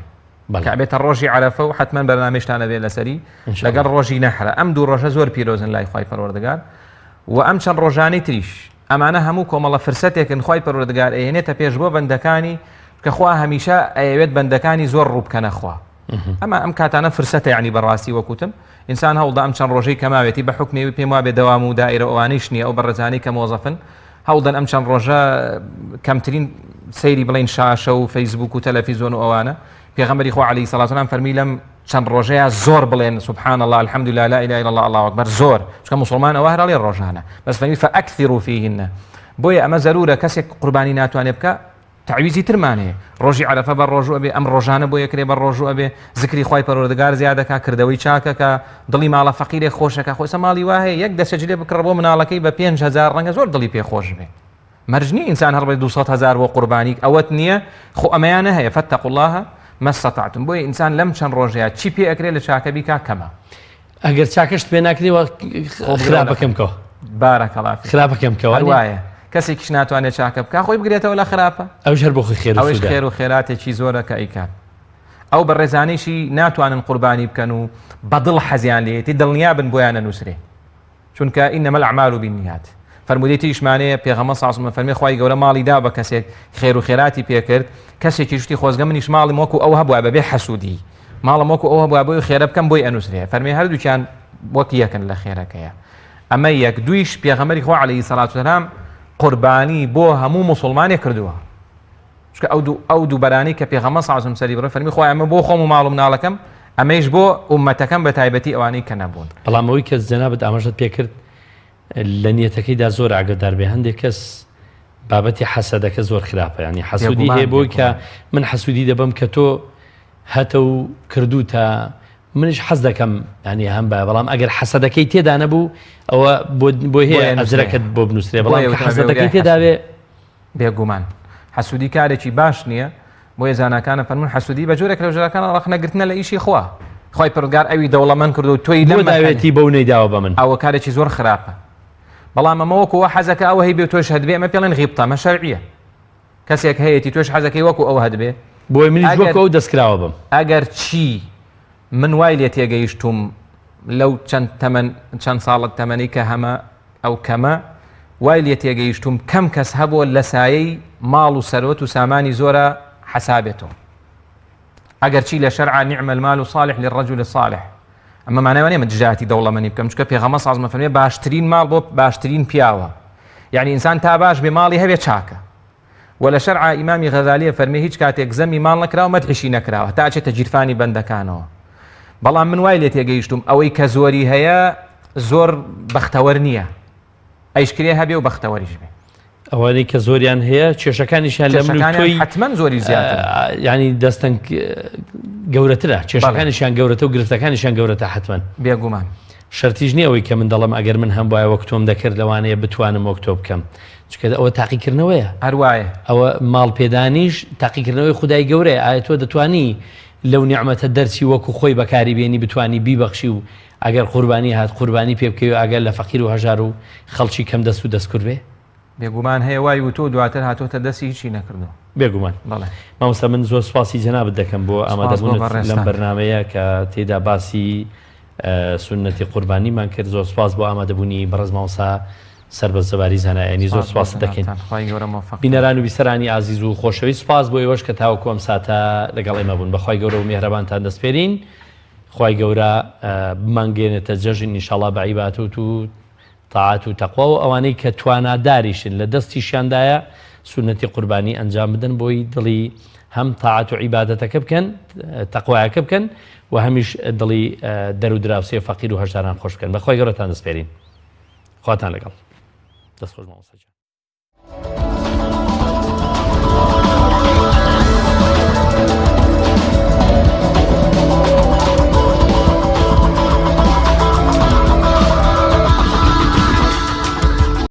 Speaker 2: کە ئەبێتە ڕۆژی عەرەفە و حتمما بەرنامەیشتان ئەبێ لەسەری لەگەڵ ڕۆژی نەحرە ئەم دوو ڕۆژە زۆر پیرۆزن لای خوای پەروەردگار و ئەم چەند ڕۆژانەی تریش ئەمانە هەموو کۆمەڵە فرسەتێکن خوای پەروەردگار ئەیهێنێتە پێش بۆ بەندەکانی کە خوا هەمیشە ئەیەوێت بەندەکانی زۆر ڕوو بکەنە خوا ئەمە ئەم کاتانە فرسەتە یعنی بەڕاستی وەکوتم ئینسان هەوڵدا ئەم چەند ڕۆژەی کەماوێتی بە حکمێوی پێم وابێ دەوام و دائرە ئەوانەیش نییە ئەو بەڕێزانەی کە مۆزەفن هەوڵدەن ئەم چەند ڕۆژە کەمترین سەیری بڵین شاشە و فەیسبوک و تەلەفیزۆن و ئەوانە پێغەمبەری خوا عەلەیهی سەڵات وسلام فەرمی لەم چەند ڕۆژەیە زۆر بڵێن سبحان الله الحمد لله لا اله الا الله الله اکبر زۆر چونکە موسڵمان ئەوە هەر ئەڵێ ڕۆژانە بەس فەرمی فاکثروا فیهن بۆیە ئەمە زەرورە کەسێک قوربانی ناتوانێت بکە تەعویزی ترمان هەیە ڕۆژی عەرەفە بە ڕۆژوو ئەبێ ئەم ڕۆژانە بۆ یەکرێ بە ڕۆژوو ئەبێ زکری خوای پەروەردگار زیادەکا کردەوەی چاکەکە دڵی ماڵە فەقیرێک خۆشەکە خۆ ئێستا ماڵی وا هەیە یەک دەسە جلێ بکڕە بۆ مناڵەکەی بە 5000 ڕەنگە زۆر دڵی پێ خۆش بێ مەرج نییە ئینسان هەر بڵێ 200 هەزار بۆ قوربانی ئەوەت نییە خۆ ئەمەیانە هەیە فاتقوا الله ما استطعتم بۆیە ئینسان لەم چەند ڕۆژەیە چی پێ ئەکرێ لە چاکە بیکا کەمە
Speaker 1: ئەگەر چاکەشت پێ ناکرێ وە خراپەکەم کەوە
Speaker 2: بارك الله فيك
Speaker 1: خراپەکەم کەوە
Speaker 2: وایە کەسێکیش ناتوانێت چاکە بکا خۆی بگرێتەوە لە خراپە
Speaker 1: ئەوش هەر بۆ خۆی خێر و
Speaker 2: ئەوش
Speaker 1: سوودە
Speaker 2: خێر و خێراتێکی زۆرە کە ئەیکات ئەو بەڕێزانەیشی ناتوانن قوربانی بکەن و بەدڵ حەزیان لێیەتی دڵنیابن بۆیان نەنووسرێ چونکە انما الاعمال بالنیات فەرموودەی تریشمان هەیە پێغەمبەر صلی اللە علیه و سلم فەرمی خوای گەورە ماڵی دا بە کەسێک خێر و خێراتی پێکرد کەسێکیش وتی خۆزگە منیش ماڵم وەکو ئەو هەبووە بەبێ حەسوودی ماڵم وەکو ئەو هەبووە بۆی خێرە بکەم بۆی ئەنووسرێ فەرمی هەردووکیان وەک یەکن لە خێرەکەیە ئەمە یەک دویش پێغەمبەری خوا علیه الصلاة والسلام قوربانی بۆ هەموو موسڵمانێک کردووە چونکە ئەو دوو ئەو دوو بەرانەی کە پێغەمبەر صلی اللە علیه و سلم سەری بڕی فەرمی خوایە ئەمە بۆ خۆم و ماڵ و مناڵەکەم ئەمەیش بۆ ئوممەتەکەم بە تایبەتی ئەوانەی کە نەبوون.
Speaker 1: بەڵام ئەوەی کە جەنابت ئاماژەت پێ کرد لە نیەتەکەیدا زۆر ئاگادار بێ هەندێک کەس بابەتی حەسەدەکە زۆر خراپە یانی حەسوودی هەیە بۆی کە من حەسوودی دەبم کە تۆ هەتە و کردوتە منیش حەز دەکەم ینی هەم بە بەڵام ئەگەر حەسەدەکەی تێدا نەبوو ئەوە بۆ هەیە ئەجرەکەت بۆ بنووسرێ بەڵام حەسەدەکەی تێداوێ
Speaker 2: بێگومان حەسوودی کارێکی باش نییە، بۆیە زاناکان ئەفەرموون حەسوودی بە جۆرێک لە جۆرەکان ڕەخنەگرتنە لە ئیشی خوا، خوای پەروەردگار ئەوی دەوڵەمەند کردووە و تۆی لەم
Speaker 1: بۆ داوێتی بەو نەیداوە بە من.
Speaker 2: ئەوە کارێکی زۆر خراپە، بەڵام ئەمە وەکو وا حەزەکە ئەو هەیبێ و تۆش هەتبێ ئەمە پێڵێن غیبتە، ئەمە شەرعیە، کەسێک هەیەتی تۆش حەزەکەی وەکو ئەو هەتبێ،
Speaker 1: بۆیە منیش وەکو ئەو دەستکراوە بم.
Speaker 2: ئەگەر چی من وای لێ تێگەیشتووم لەو چەند تەمەن چەند ساڵە تەمەنەی کە هەمە ئەو کەمە وای لێ تێگەیشتووم کەم کەس هەبووە لە سایەی ماڵ و سەروەت و سامانی زۆرا حەسابێتەوە ئەگەرچی لە شەرعا نعم المال صالح للرجل الصالح ئەمە مانای وانیە من دژایەتی دەوڵەمەنی بکەم چونکە پێغەمبەر صلی الله علیه و فەرمی باشترین ماڵ بۆ باشترین پیاوە یعنی ئینسان تا باش بێ ماڵی هەبێ چاکە وە لە شەرعا ئیمامی غەزالی ئەفەرمێ هیچ کاتێک زەمی ماڵ نەکراوە مەدحیشی نەکراوە هەتا ئەچێتە گیرفانی بەندەکانەوە بەڵام من وای لێ تێگەیشتوم ئەوەی کە زۆری هەیە زۆر بەختەوەر نییە ئەیشکرێ هەبێ و بەختەوەریش بێ
Speaker 1: ئەوانەی کە زۆریان هەیە کێشەکانیشیان لە من و تۆی
Speaker 2: حتمما زۆری زیاتر
Speaker 1: ینی دەستەنگ گەورەترە کێشەکانیشیان گەورەتە و گرفتەکانیشیان گەورەتە حتمما
Speaker 2: بێگومان
Speaker 1: شەرتیش نییە ئەوەی کە من دەڵێم ئەگەر من هەمبوایە وەک تۆم دەکرد لەوانەیە بتوانم وەک تۆ بکەم چونکە ئەوە تاقیکردنەوەیە.
Speaker 2: هەر وایە.
Speaker 1: ئەوە ماڵ پێدانیش تاقیکردنەوەی خودای گەورەیە ئایا تۆ دەتوانی لەو نیعمەتە دەرچی وەکو خۆی بەکاری بێنی بتوانی بیبەخشی و ئەگەر قوربانی هات قوربانی پێ بکەی و ئاگات لە فەقیر و هەژار و خەڵکی کەم دەست و دەستکورت بێ؟
Speaker 2: بێگومان هەیە وای وتوە و دواتر هاتۆتە دەستی هیچی نەکردوە.
Speaker 1: بێگومان.
Speaker 2: بەڵێ.
Speaker 1: مامۆستا من زۆر سوپاسی جەنابت دەکەم بۆ
Speaker 2: سوپاس بۆ
Speaker 1: ئامادەبوونت لەم
Speaker 2: بەڕێزتان.
Speaker 1: بەرنامەیە کە تێیدا باسی سوننەتی قوربانیمان کرد زۆر سوپاس بۆ ئامادەبوونی بەڕێز مامۆستا سەربەست جەباری زانایانی زۆر
Speaker 2: سوپاس بۆ
Speaker 1: سوپاست دەکەین.
Speaker 2: جەنابتان خوای گەورە مۆفەقتان
Speaker 1: بینەران و بیسەرانی ئازیز و خۆشەویست سوپاس بۆ ئێوەش کە تاوەکو ئەم ساتە لەگەڵ ئێمە بوون بەخوای گەورە و میهرەبانتان دەسپێرین خوای گەورە بمانگەیەنێتە جەژن ئینشاڵا بە عیباتوت و تاعەت و تەقوا و ئەوانەی کە تواناداریشن لە دەستیشیاندایە سوننەتی قوربانی ئەنجام بدەن بۆی دڵی هەم تاعەت و عیبادەتەکە بکەن تەقوایەکە بکەن و هەمیش دڵی دەر و دراوسێ و فەقیر و هەژاران خۆش بکەن بەخوای گەورەتان دەسپێرین خواتان لەگەڵ دەست خۆش مامۆستا گیان.